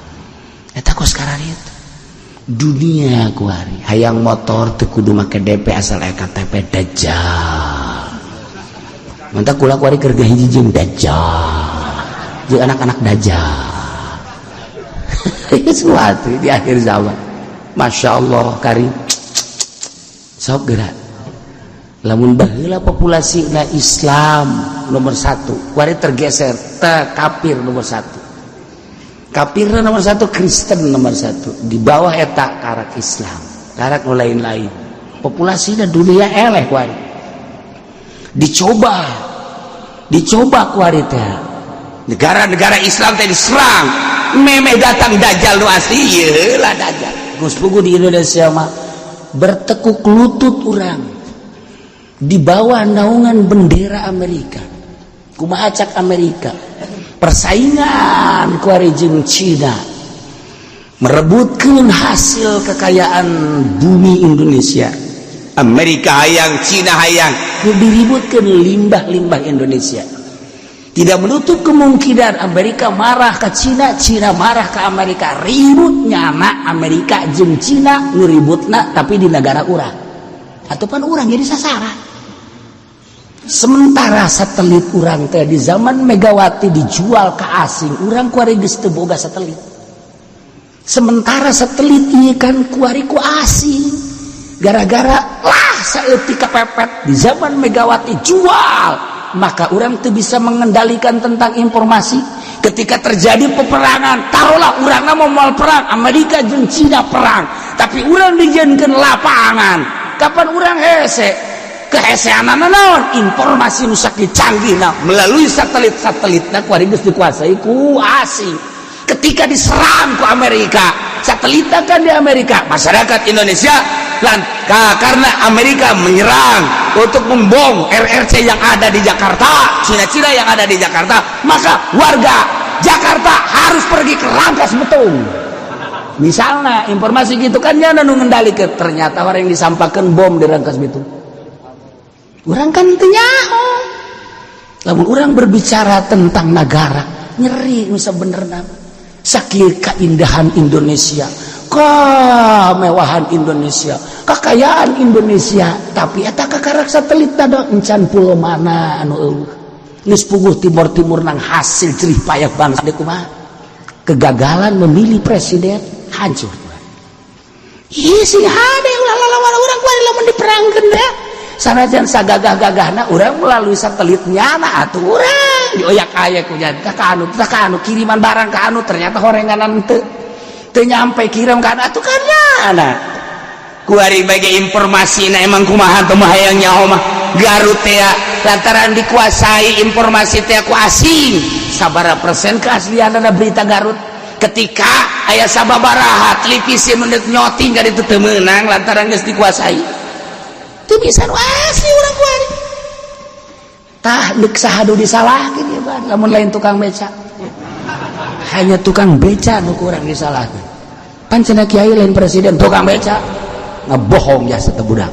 eta kos kararitu dunia kuari. Hayang motor teu kudu make DP, asal KTP, Dajjal. Mantap, kula kuari kerja hiji jeung Dajjal, jeung anak-anak Dajjal. Sesuatu di akhir zaman. Masya Allah, karim. Sok gerak. Lamun baheula populasi na Islam nomor satu, kuari tergeser te kafir nomor satu. Kafir nomor satu, Kristen nomor satu. Di bawah eta karak Islam, karak lain-lain. Populasinya dunia eleh kuari. Dicoba, dicoba kuari teh. Negara-negara Islam teh diserang. Memeh datang Dajjal nu asli, ieu lah Dajjal. Geus puguh di Indonesia mah bertekuk lutut urang di bawah naungan bendera Amerika. Kumaha cak Amerika? Persaingan kuari jeung Cina merebutkan hasil kekayaan bumi Indonesia. Amerika hayang, Cina hayang. Diributkan limbah-limbah Indonesia. Tidak menutup kemungkinan Amerika marah ke Cina, Cina marah ke Amerika. Ribut nyana Amerika jeung Cina ngeributna, tapi di negara urang ataupun urang jadi sasaran. Sementara satelit urang teh di zaman Megawati dijual ke asing. Urang kuari geus teu boga satelit. Sementara satelit ieu kan kuari ku asing, gara-gara lah saeutik kepepet di zaman Megawati jual, maka urang tuh bisa mengendalikan tentang informasi. Ketika terjadi peperangan, taruhlah urang mau mau perang, Amerika jeung Cina perang, tapi urang dijadikan lapangan. Kapan urang hese? Kehesean naon? Informasi nu sakieu canggih nah, melalui satelit-satelit nah kuari geus dikuasai ku asing. Ketika diserang ku Amerika, satelit kan di Amerika, masyarakat Indonesia lan karena Amerika menyerang untuk membom RRC yang ada di Jakarta, Cina-Cina yang ada di Jakarta, maka warga Jakarta harus pergi ke Rangkas Betung misalnya. Informasi gitu kan nya nu ngendalikeun. Ternyata orang yang disampaikan bom di Rangkas Bitung, urang kan teu nyaho. Lamun urang berbicara tentang negara, nyeri. Bisa bener, sakieu keindahan Indonesia, kemewahan Indonesia, kekayaan Indonesia, tapi eta kakarak satelit ada encan pulau mana anu eueuh. Geus puguh Timur Timur nang hasil jerih payah bangsa deui kumaha? Kegagalan memilih presiden hancur. Ih, sing hade ulah lawan urang kuari lamun diperangkeun deh. Sanajan sagagah-gagahna urang melalui satelit nyana atuh urang dioyak-ayak ku ka anu ka anu, kiriman barang ka anu, ternyata horenganan teu teu nyampe, kirim ka anu atuh kan nyana. Kuari bagi informasi na emang kumaha teu mah hayang nyaho mah. Garut teh lantaran dikuasai informasi teh ku asing, sabaraha persen keaslianana berita Garut? Ketika aya sababaraha televisi menit nyoting ka ditu teu meunang lantaran geus dikuasai. Teu bisa nu asli urang kuari. Tah, deuk saha disalahkeun ieu mah lamun lain tukang beca? Hanya tukang beca nu kurang disalahkeun. Pan cenah kiai lain presiden, tukang beca ngebohong jasa teh budak.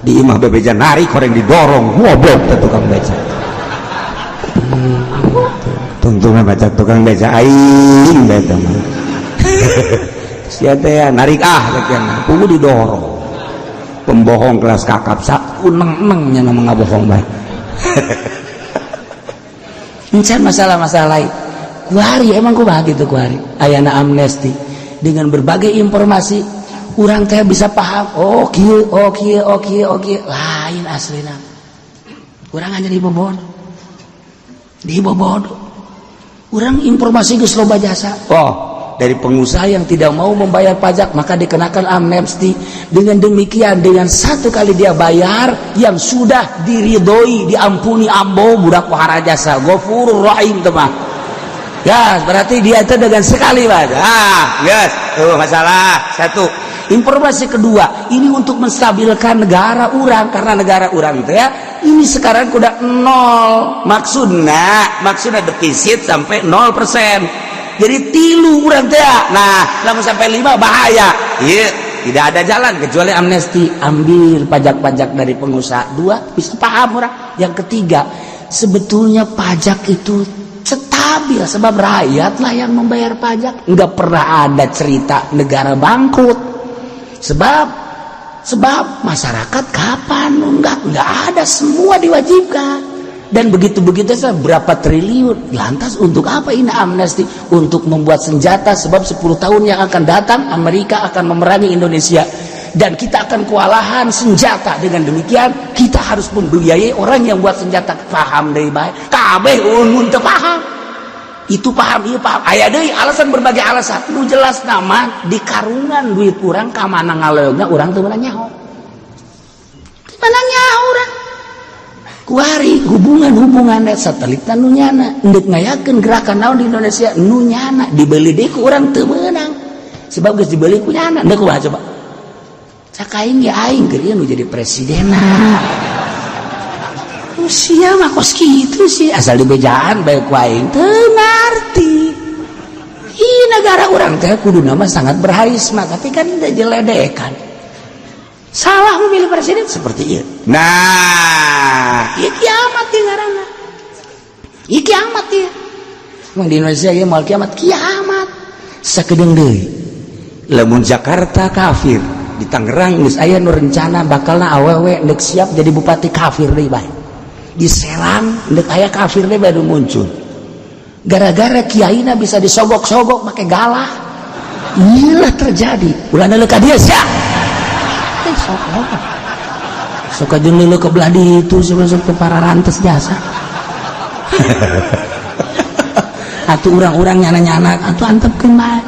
Di imah bebeja narik horeng didorong, goblok teh tukang beca. Tungtungna baca tukang beca aing beta mah. Sia teh ya, narik ah teh pugu didorong. Pembohong kelas kakap sa uneng-enengnya nama ngabohong bae. Encan masalah-masalah lain. Kuari emang kumaha gitu kuari? Ayana amnesti dengan berbagai informasi urang teh bisa paham, oh kieu, oh kieu, oh kieu, oh kieu, lain aslina. Urang hanya dibobodo, dibobodo. Urang informasi geus loba jasa. Oh, dari pengusaha yang tidak mau membayar pajak maka dikenakan amnesti. Dengan demikian, dengan satu kali dia bayar yang sudah diridhoi, diampuni ambo budak wahara jasa Ghafurur Rahim teman ya. Berarti dia itu dengan sekali Pak. Ah yes, tuh masalah satu. Informasi kedua, ini untuk menstabilkan negara urang karena negara urang teh ya, ini sekarang udah nol. Maksudnya maksudnya defisit sampai 0%, jadi tilu urang teh. Nah, lamun sampai 5 bahaya. Iya, tidak ada jalan kecuali amnesti, ambil pajak-pajak dari pengusaha. Dua, bisa paham orang. Yang ketiga, sebetulnya pajak itu stabil sebab rakyat lah yang membayar pajak. Nggak pernah ada cerita negara bangkrut sebab sebab masyarakat kapan nggak ada, semua diwajibkan. Dan begitu-begitu berapa triliun. Lantas untuk apa ini amnesti? Untuk membuat senjata, sebab 10 tahun yang akan datang Amerika akan memerangi Indonesia dan kita akan kewalahan senjata. Dengan demikian kita harus membiayai orang yang buat senjata. Paham dari baik kabeh unmun teu paham, itu paham, iya paham, aya deui alasan, berbagai alasan. Nu jelas nama di karungan duit urang ka mana ngaleungna, urang teu meunang nyaho. Mana nyaho urang? Kuari hubungan-hubungan satelit nu nyana ndek ngayakeun gerakan naon di Indonesia, nu nyana dibeli deui ku urang teu meunang, sebab geus dibeli ku nyana. Ndek kumaha coba? Cak aing ya, aing keur nu jadi presidenna. Usia mah kos kitu sih, asal dibejaan bae ku aing teu ngarti. Ih, negara urang teh kudu nama sangat berharisma, tapi kan jeledekan, salah memilih presiden seperti itu. Nah, iya kiamat ya ngaranna, iya kiamat ya. Emang di Indonesia ya mau kiamat, kiamat sakedeung deui. Lamun Jakarta kafir, di Tangerang geus aya nu rencana bakalna awewe ndek siap jadi bupati, kafir deui bae. Di Serang ndek aya kafir deui baru muncul, gara-gara kiaina bisa disogok-sogok make galah. Iyalah terjadi, ulah leuk ka dia sia. Sok sok aja lu ke belah di itu, sok ke para rantes jasa atau orang-orang nyana-nyana atau antepkeun bae.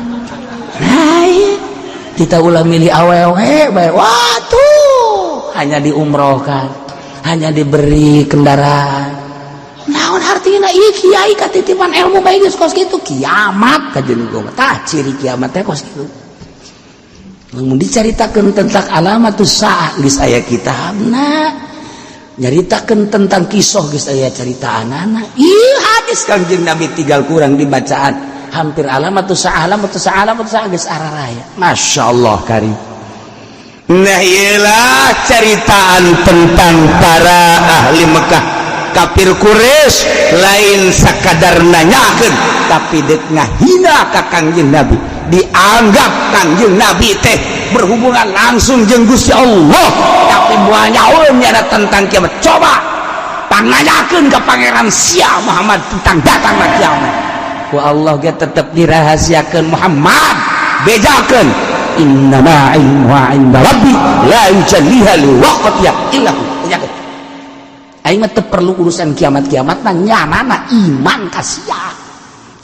Nah iya. Kita ulah milih awewe bae. Wah tuh hanya diumrohkan, hanya diberi kendaraan, naon artinya? Ieu kiai katitipan ilmu bae geus kos kitu. Kiamat kajeun gua tah, ciri kiamat teh kos kitu. Lamun dicaritakeun tentang alamatus saah geus aya kitabna, nyaritakeun tentang kisah geus aya caritaanana. Ieu hadis Kangjeng Nabi tinggal kurang dibacaan, hampir alamatus saah, alamatus saah, alamatus saah geus araraya. Masya Allah karim. Nah, iyalah ceritaan tentang para ahli Mekah, kafir Quraisy, lain sakadar nanyakeun, tapi dek ngahina ka Kangjeng Nabi. Dianggap Kangjeng Nabi teh berhubungan langsung jeung Gusti Allah, tapi moal nyaho nyana tentang kiamat. Coba pangnanyakeun ke pangeran sia Muhammad tentang datangna kiamat. Ku Allah ge tetep dirahasiakeun. Muhammad, bejakeun, innama ilmuha inda rabbi la yujalliha liwaqtiha illa hu. Bejakeun, aing mah teu perlu urusan kiamat-kiamat mah, nyanana iman ka sia,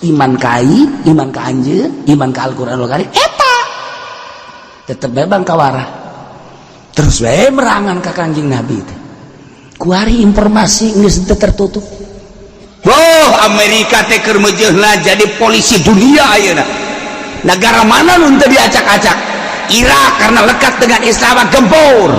iman ka aing, iman ka anjeun, iman ka Al-Qur'anul Karim. Eta tetep bae bang kawara terus bae merangan ka Kanjeng Nabi teh. Kuari informasi geus teu tertutup. Oh, Amerika teh keur meujeuhna jadi polisi dunia ayeuna. Negara mana nu teu diacak-acak? Irak karena lekat dengan Islam gempur,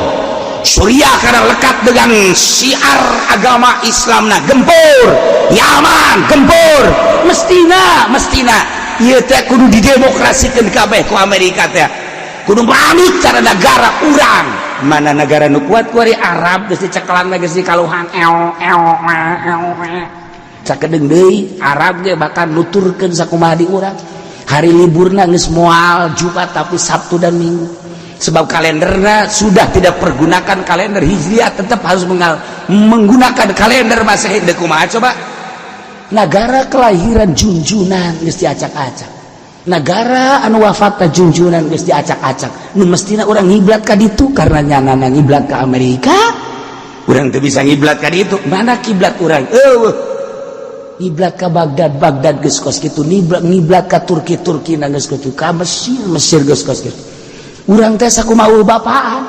Suriah karena lekat dengan syiar agama Islamna gempur, Yaman gempur. Mestina, mestina ieu teh kudu didemokrasikeun kabeh ku Amerika teh, kudu manut cara negara urang. Mana negara nu kuat kuari? Arab geus dicekelan, geus dikaluhan, eo eo eo eo. Sakedeung deui Arab ge bakal nuturkeun sakumaha di urang. Hari liburna geus moal Jumat, tapi Sabtu dan Minggu, sebab kalenderna sudah tidak pergunakan kalender Hijriah, tetap harus menggunakan kalender Masehi. Deuk kumaha coba? Negara kelahiran junjunan geus diacak-acak, negara anu wafatna junjunan geus diacak-acak. Nu mestina urang ngiblat ka ditu, karena nyanana ngiblat ka Amerika. Urang teu bisa ngiblat ka ditu. Mana kiblat urang? Eueuh. Ngiblat ka Baghdad, Baghdad geus kos kitu. Ngiblat, ngiblat ka Turki, Turki na geus kitu, ka Mesir, Mesir geus kos kitu. Urang teh sakumaha bapaan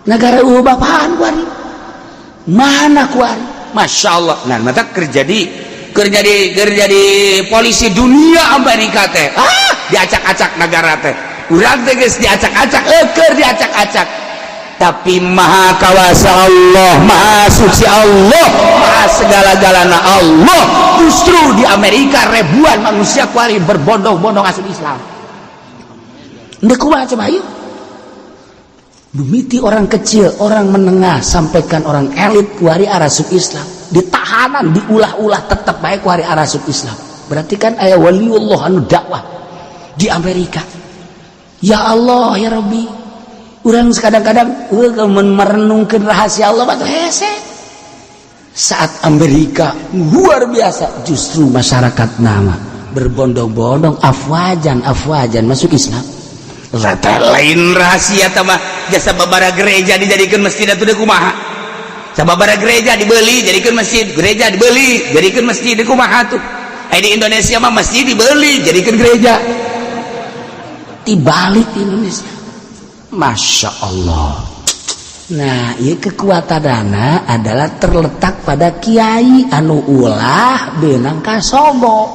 negara, eueuh bapaan kuari. Mana kuari? Masya Allah. Nah, mata kerja di polisi dunia Amerika teh. Ah, diacak-acak negara teh. Urang teh geus diacak-acak, keur diacak-acak, tapi maha kawasa Allah, maha suci Allah, maha segala-galana Allah. Justru di Amerika ribuan manusia kuari berbondong-bondong asup Islam. Ndek kumaha coba yuk? Mimiti orang kecil, orang menengah, sampaikan orang elit kuari arasup Islam. Ditahanan, diulah-ulah, tetap baik kuari arasup Islam. Berarti kan aya waliullah anu dakwah di Amerika. Ya Allah, ya Rabbi. Urang kadang-kadang merenungkan rahasia Allah batu hese. Saat Amerika luar biasa, justru masyarakat nama berbondong-bondong, afwajan afwajan masuk Islam. Rata lain rahasia tambah jasa babara gereja dijadikan masjid atau kumaha, sababara gereja dibeli jadikan masjid, gereja dibeli jadikan masjid, kumaha tuh? Eh, di Indonesia mah masjid dibeli jadikan gereja. Dibalik di Indonesia, Masya Allah. Nah, iya, kekuatan dana adalah terletak pada kiai anu ulah benang kasogok.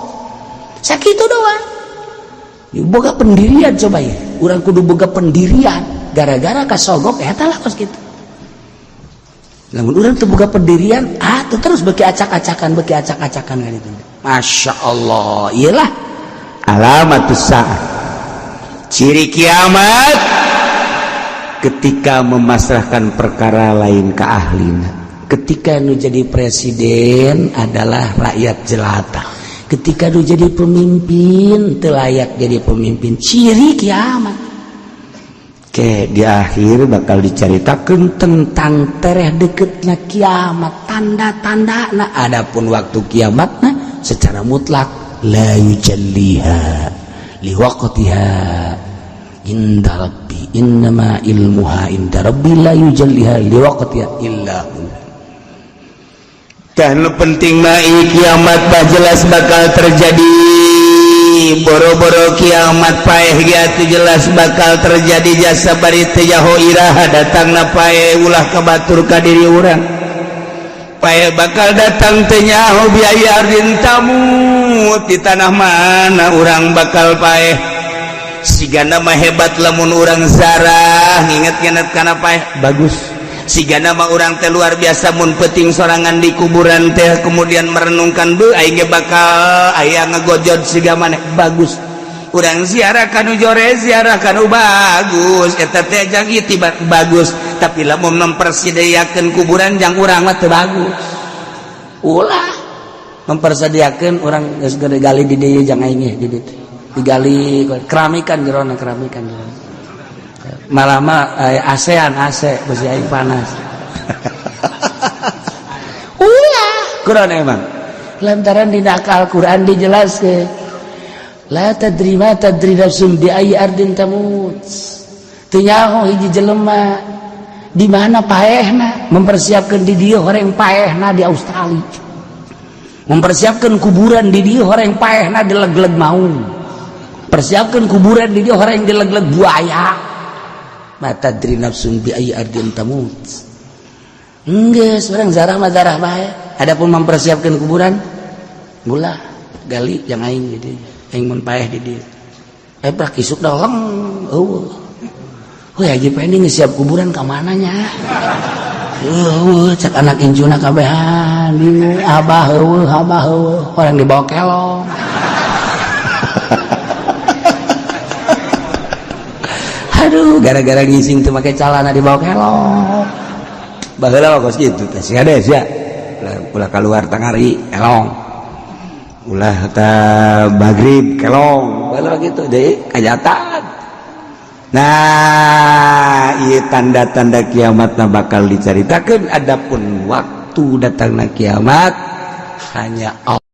Sakitu doang. Boga pendirian, coba ya. Urang kudu boga pendirian. Gara-gara kasogok eta lah kos kitu. Lamun urang teu boga pendirian, ah tuh terus beki acak-acakan, beki acak-acakan kan itu. Masya Allah, iyalah alamat saat, ciri kiamat, ketika memasrahkan perkara lain ke ahlina. Ketika nu jadi presiden adalah rakyat jelata, ketika nu jadi pemimpin teu layak jadi pemimpin, ciri kiamat. Oke, di akhir bakal diceritakan tentang tereh deketnya kiamat, tanda-tanda. Nah, adapun waktu kiamat, nah, secara mutlak la yujalliha liwaqtiha inda rabbi, innama ilmuha inda rabbi, la yujalliha liwaqtiha illa hu. Dan penting mah kiamat bah jelas bakal terjadi. Boro-boro kiamat, paeh ge jelas bakal terjadi. Jasa bari teu nyaho iraha datangna paeh, ulah kabatur ka diri urang. Paeh bakal datang teu nyaho bi ayyi ardin tamut, di tanah mana urang bakal paeh. Sigana mah hebat lamun urang zarah nginget-nginget kana paeh, bagus. Sigana mah urang teh luar biasa mun penting sorangan di kuburan teh, kemudian merenungkan, "Be, aing ge bakal aya ngegojot siga maneh," bagus. Urang ziarah kanu jore, ziarah kanu bagus, eta teh jang itibar bagus. Tapi lamun mempersediakeun kuburan jang urang mah teu bagus. Ulah mempersediakeun, urang geus gali di dieu jang aing di dieu digali, keramikan jerona, keramikan jerona. Malah mah ASEAN AC besi aing panas. Ulah Quran emang. Lantaran di Al-Quran dijelaskan, la tadri ma tadri nafsun bi ayyi ardin tamut. Teu nyaho hiji jelema di mana paehna. Mempersiapkan di dieu, horeng paehna di Australia. Mempersiapkan kuburan di dieu, horeng paehna di leg-leg maung. Persiapkan kuburan di dieu, horeng di leg-leg buaya. Ma tadri nafsun bi ayyi ardin tamut. Geus, urang zarah mah zarah bae. Adapun mempersiapkan kuburan, ulah. Gali jang aing di dieu, aing mun paeh di dieu. Eh, prak isuk dah leng eueuh. Woi, Haji Pendi geus siap kuburan ka mana nya? Eueuh, cek anak incuna kabehan bingung, abah eueuh, abah eueuh, orang dibawa kelong. Aduh, gara-gara ngising teu make calana dibawa kelong. Baheula mah kos kitu teh sia deh sia. Ulah keluar tangari kelong, ulah ta magrib kelong. Baheula gitu deh kajatan. Nah, iya, tanda-tanda kiamat bakal diceritakan. Adapun waktu datangnya kiamat hanya Allah.